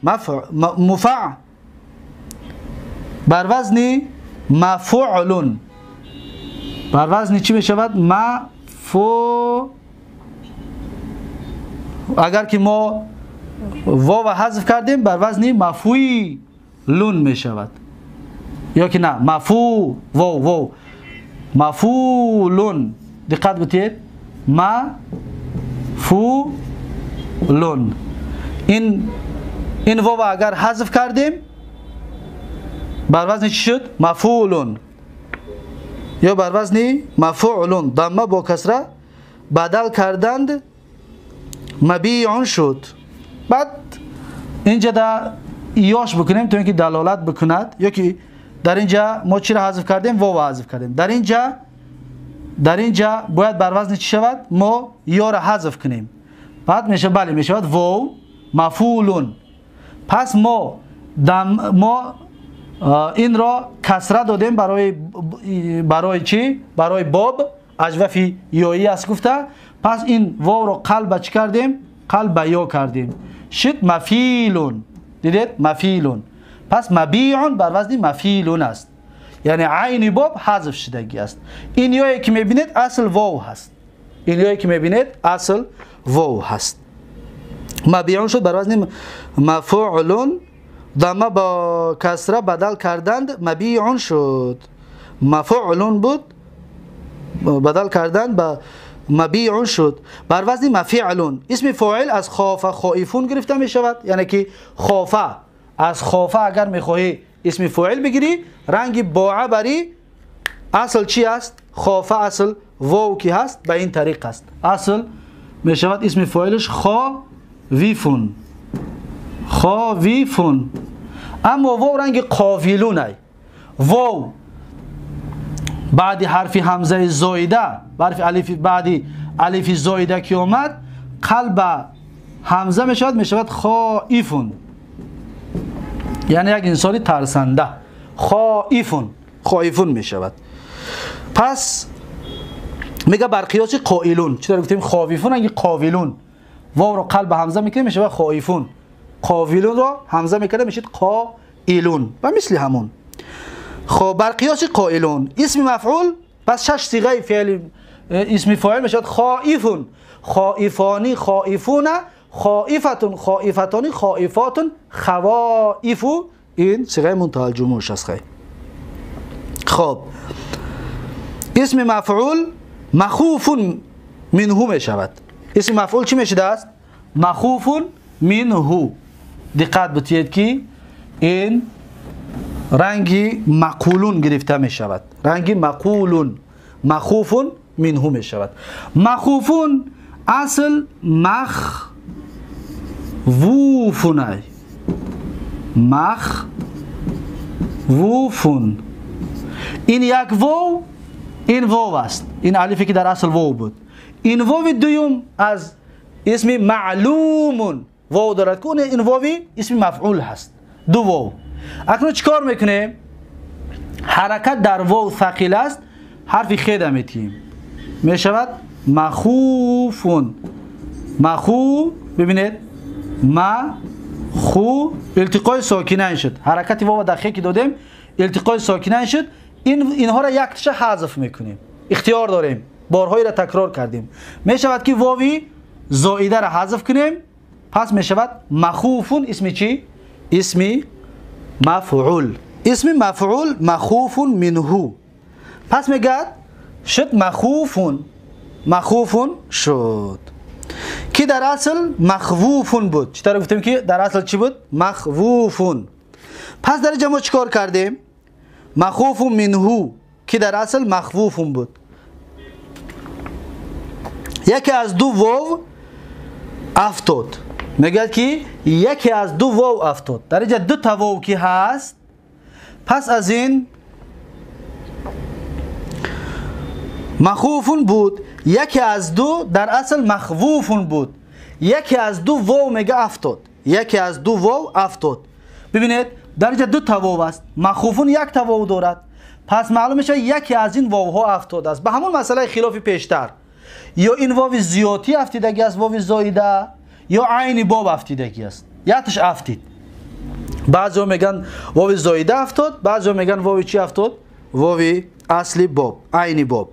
муфаъ, бар вазни мафъулун, бар вазни чӣ мешавад? Мафу. Агар ки мо вова ҳазф кардем, бар вазни мафуилун мешавад. Ё ки на, мафу, вов, вов, мафулун. Диққат битиед, мафулун. Ин вова агар ҳазф кардем, бар вазни чӣ шуд? Мафулун. Ё бар вазни мафъулун, дамма бо касра бадал карданд, мабиун шуд. Баъд инҷа да ёш бикунем то ин ки далолат бикунад, ё ки дар инҷа мо чиро ҳазф кардем? Вова ҳазф кардем. Дар инҷа бояд бар вазни чӣ шавад? Мо ёро ҳазф кунем. Баъд мешавад, бале, мешавад вов мафулун. Пас мо инро касра додем барои чӣ? Барои боб аҷвафи ёӣ аст гуфта. Пас ин вовро қалба чӣ кардем? Қалба ё кардем. Шуд мафилун. Дидед? Мафилун. Пас мабиун бар вазни мафилун аст, яъне айни боб ҳазф шудагӣ аст. Ин ёе ки мебинед асл вов ҳаст. Ин ёе ки мебинед асл вов ҳаст. Мабиун шуд бар вазни мафъулун, дамма бо касра бадал карданд, мабиун шуд. Мафъулун буд, бадал карданд ба мабиун шуд. Бар вазни мафеълун, исми фоил аз хофа хоифун гирифта мешавад, яъне ки хофа, аз хофа агар мехоҳӣ исми фоил бигирӣ, ранги боа барӣ, асл чӣ аст? Хофа асл вов ки ҳаст, ба ин тариқ аст. Асл мешавад исми фоилаш ховифун, ховифун. Аммо вов ранги қофилун ай. Вов баъди ҳарфи ҳамзаи зоида, ҳарфи алиф, баъди алифи зоида ки омад, қалба ҳамза мешавад, мешавад хоифун, яъне як инсони тарсанда. Хоифун, хоифун мешавад. Пас мега бар қиёси қоилун. Чӣ тавр гуфтем ховифун ранги қовилун, вовро қалба ҳамза мекунем, мешавад хоифун. Қовилунро ҳамза мекардем, мешавад қоилун, ба мисли ҳамон. Хоб, бар қиёси қоилун исми мафъул, пас шаш сиғаи феъли исми фоил мешавад хоифун, хоифони, хоифуна, хоифатун, хоифатони, хоифотун, хавоифу. Ин сиғаи мунтаҳал ҷумӯш аст. Хоб, исми мафъул махуфун минҳу мешавад. Исми мафъул чӣ мешудааст? Махуфун минҳу. Диққат битиед ки ин ранги мақулун гирифта мешавад. Ранги мақулун, махуфун минҳу мешавад. Махуфун асл махвуфунай, махвуфун. Ин як вов, ин вов аст, ин алифе ки дар асл вов буд. Ин вови дуюм аз исми маълумун вов дорад, ки ин вови исми мафъул ҳаст, ду вов. Акнун чӣ кор мекунем? Ҳаракат дар вов сақил аст, ҳарфи хеда метиҳем, мешавад махуфун. Маху, бибинед, маху, илтиқои сокинайн шуд. Ҳаракати вова дар хе ки додем, илтиқои сокинайн шуд. Инҳоро якташа ҳазф мекунем, ихтиёр дорем, борҳоеро такрор кардем. Мешавад ки вови зоидаро ҳазф кунем, пас мешавад махуфун. Исми чӣ? Исми мафъул. Исми мафъул махуфун минҳу. Пас мегӯяд шуд махуфун, махуфун шуд, ки дар асл махвуфун буд. Чӣ тавр гуфтем ки дар асл чӣ буд? Махвуфун. Пас дар инҷа мо чӣ кор кардем? Махуфун минҳу, ки дар асл махвуфун буд. Яке аз ду вов афтод. Мегӯяд ки яке аз ду вов афтод. Дар инҷа ду та вов ки ҳаст, пас аз ин махуфун буд, яке аз ду дар асл махвуфун буд. Яке аз ду вов мега афтод, яке аз ду вов афтод. Бибинед, дар инҷа ду та вов аст, махуфун як та вов дорад. Пас маълум мешавад яке аз ин вовҳо афтодааст. Ба ҳамон масъалаи хилофи пештар, ё ин вови зиёдтӣ афтидагӣ аст, вови зоида, ё айни боб афтидагӣ аст. Якташ афтид. Баъзеҳо мегӯянд вови зоида афтод, баъзеҳо мегӯянд вови чӣ афтод? Вови асли боб, айни боб.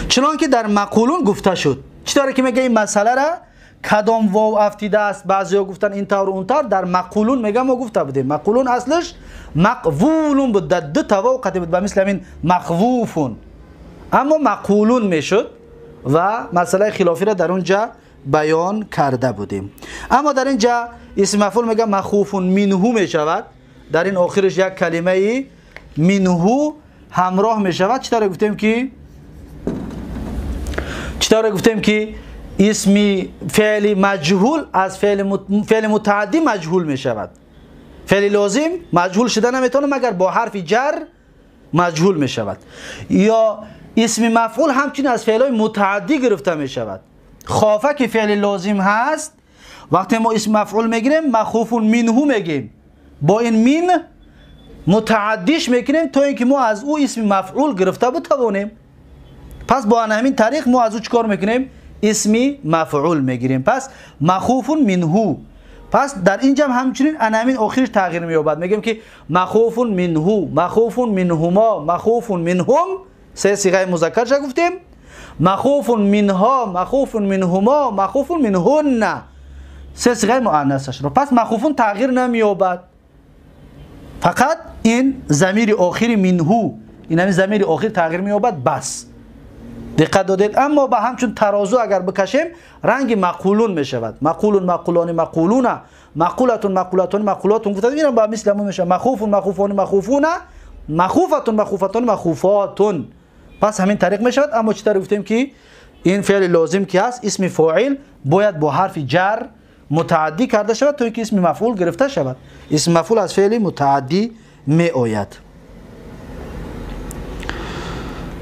Чунон ки дар мақулун гуфта шуд. Чӣ тавре ки мегӯяд ин масъалара кадом вов афтидааст, баъзеҳо гуфтанд ин тавр, он тавр. Дар мақулун мегӯям мо гуфта будем, мақулун аслаш мақвулун буд, дар ду та вов қатъи буд, ба мисли ҳамин махвуфун. Аммо мақулун мешуд ва масъалаи хилофиро дар он ҷа баён карда будем. Аммо дар ин ҷа исми мафъул мегӯям махуфун минҳу мешавад. Дар ин охираш як калимаи минҳу ҳамроҳ мешавад. Чӣ тавре гуфтем ки, чӣ тавре гуфтем ки исми феъли маҷҳул аз феъли мутааддӣ маҷҳул мешавад. Феъли лозим маҷҳул шуда наметавонад, магар бо ҳарфи ҷар маҷҳул мешавад. Ё исми мафъул ҳамчунин аз феълҳои мутааддӣ гирифта мешавад. Хофа ки феъли лозим ҳаст, вақте мо исми мафъул мегирем, махуфун минҳу мегем. Бо ин мин мутааддиш мекунем то ин ки мо аз ӯ исми мафъул гирифта битавонем. Пас бо ҳамин тариқ мо аз ӯ чӣ кор мекунем? Исми мафъул мегирем. Пас махуфун минҳу. Пас дар инҷа ҳамчунин ана ҳамин охириш тағйир меёбад. Мегӯем ки махуфун минҳу, махуфун минҳумо, махуфун минҳум, се сиғаи музаккарша гуфтем. Махуфун минҳо, махуфун минҳумо, махуфун минҳунна, се сиғаи муаннасашро. Пас махуфун тағйир намеёбад, фақат ин замири охири минҳу, ин ҳамин замири охир тағйир меёбад. Бас диққат додед. Аммо ба ҳамчун тарозу агар бикашем, ранги мақулун мешавад. Мақулун, мақулони, мақулуна, мақулатун, мақулатони, мақулотун гуфта, инам ба мисли ҳамон мешавад. Махуфун, махуфони, махуфуна, махуфатун, махуфатони, махуфотун. Пас ҳамин тариқ мешавад. Аммо чӣ тавр гуфтем ки ин феъли лозим ки ҳаст, исми фоил бояд бо ҳарфи ҷар мутааддӣ карда шавад то ин ки исми мафъул гирифта шавад. Исми мафъул аз феъли мутааддӣ меояд.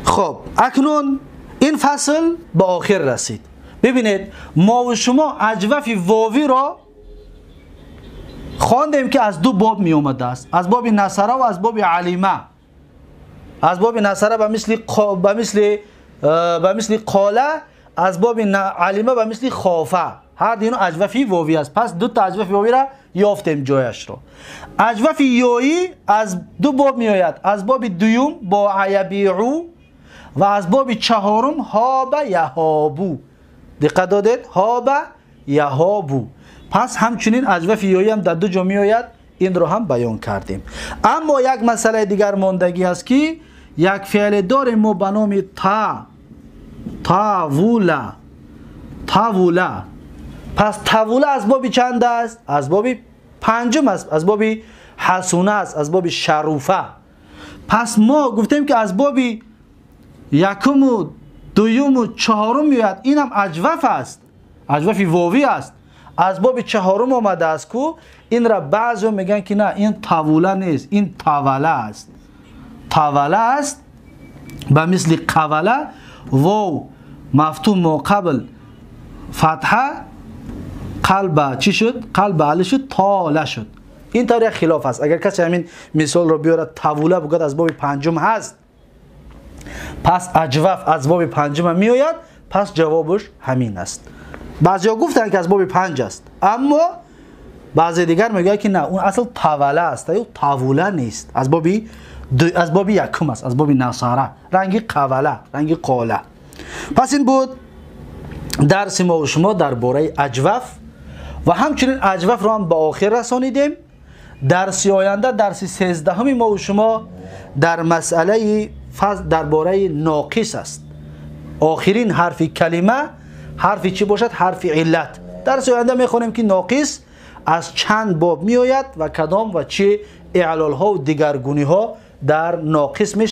Хоб, акнун ин фасл ба охир расид. Бибинед, мо ва шумо аҷвафи вовиро хондем ки аз ду боб меомадааст, аз боби насара ва аз боби алима. Аз боби насара ба мисли қола, аз боби алима ба мисли хофа. Ҳар ду ино аҷвафи вови аст. Пас ду та аҷвафи вовиро ёфтем ҷояшро. Аҷвафи ёӣ аз ду боб меояд, аз боби дуюм бо аябиу ва аз боби чаҳорум ҳоба яҳобу. Диққат додед, ҳоба яҳобу. Пас ҳамчунин аҷвафи ёӣ ҳам дар ду ҷо меояд, инро ҳам баён кардем. Аммо як масъалаи дигар мондагӣ аст ки як феъле дорем мо ба номи та, тавула, тавула. Пас тавула аз боби чанд аст? Аз боби панҷум аст, аз боби ҳасуна аст, аз боби шаруфа. Пас мо гуфтем, ки аз боби якуму дуюму чаҳорум меояд. Инам аҷваф аст, аҷвафи вовӣ аст, аз боби чаҳорум омадааст ку. Инра баъзео мегӯянд, ки на, ин тавула нест, ин тавала аст, тавала аст, ба мисли қавала, вов мафтуҳ моқабл фатҳа, қалба чӣ шуд? Қалба али шуд, тола шуд. Ин тавр як хилоф аст. Агар касе ҳамин мисолро биёрад, тавула бугӯяд, аз боби панҷум ҳаст, пас аҷваф аз боби панҷума меояд. Пас ҷавобаш ҳамин аст. Баъзеҳо гуфтанд, ки аз боби панҷ аст, аммо баъзе дигар мегӯяд, ки на, он асл тавала аст, ё тавула нест, аз боби якум аст, аз боби насара, ранги қавала, ранги қола. Пас ин буд дарси мо шумо дар бораи аҷваф ва ҳамчунин аҷвафро ҳам ба охир расонидем. Дарси оянда, дарси 13-уми мо шумо, дар масъалаи дар бораи ноқис аст. Охирин ҳарфи калима ҳарфи чӣ бошад? Ҳарфи иллат. Дарси оянда мехонем, ки ноқис аз чанд боб меояд ва кадом ва чӣ эълолҳо дигаргуниҳо дар ноқис мешавад.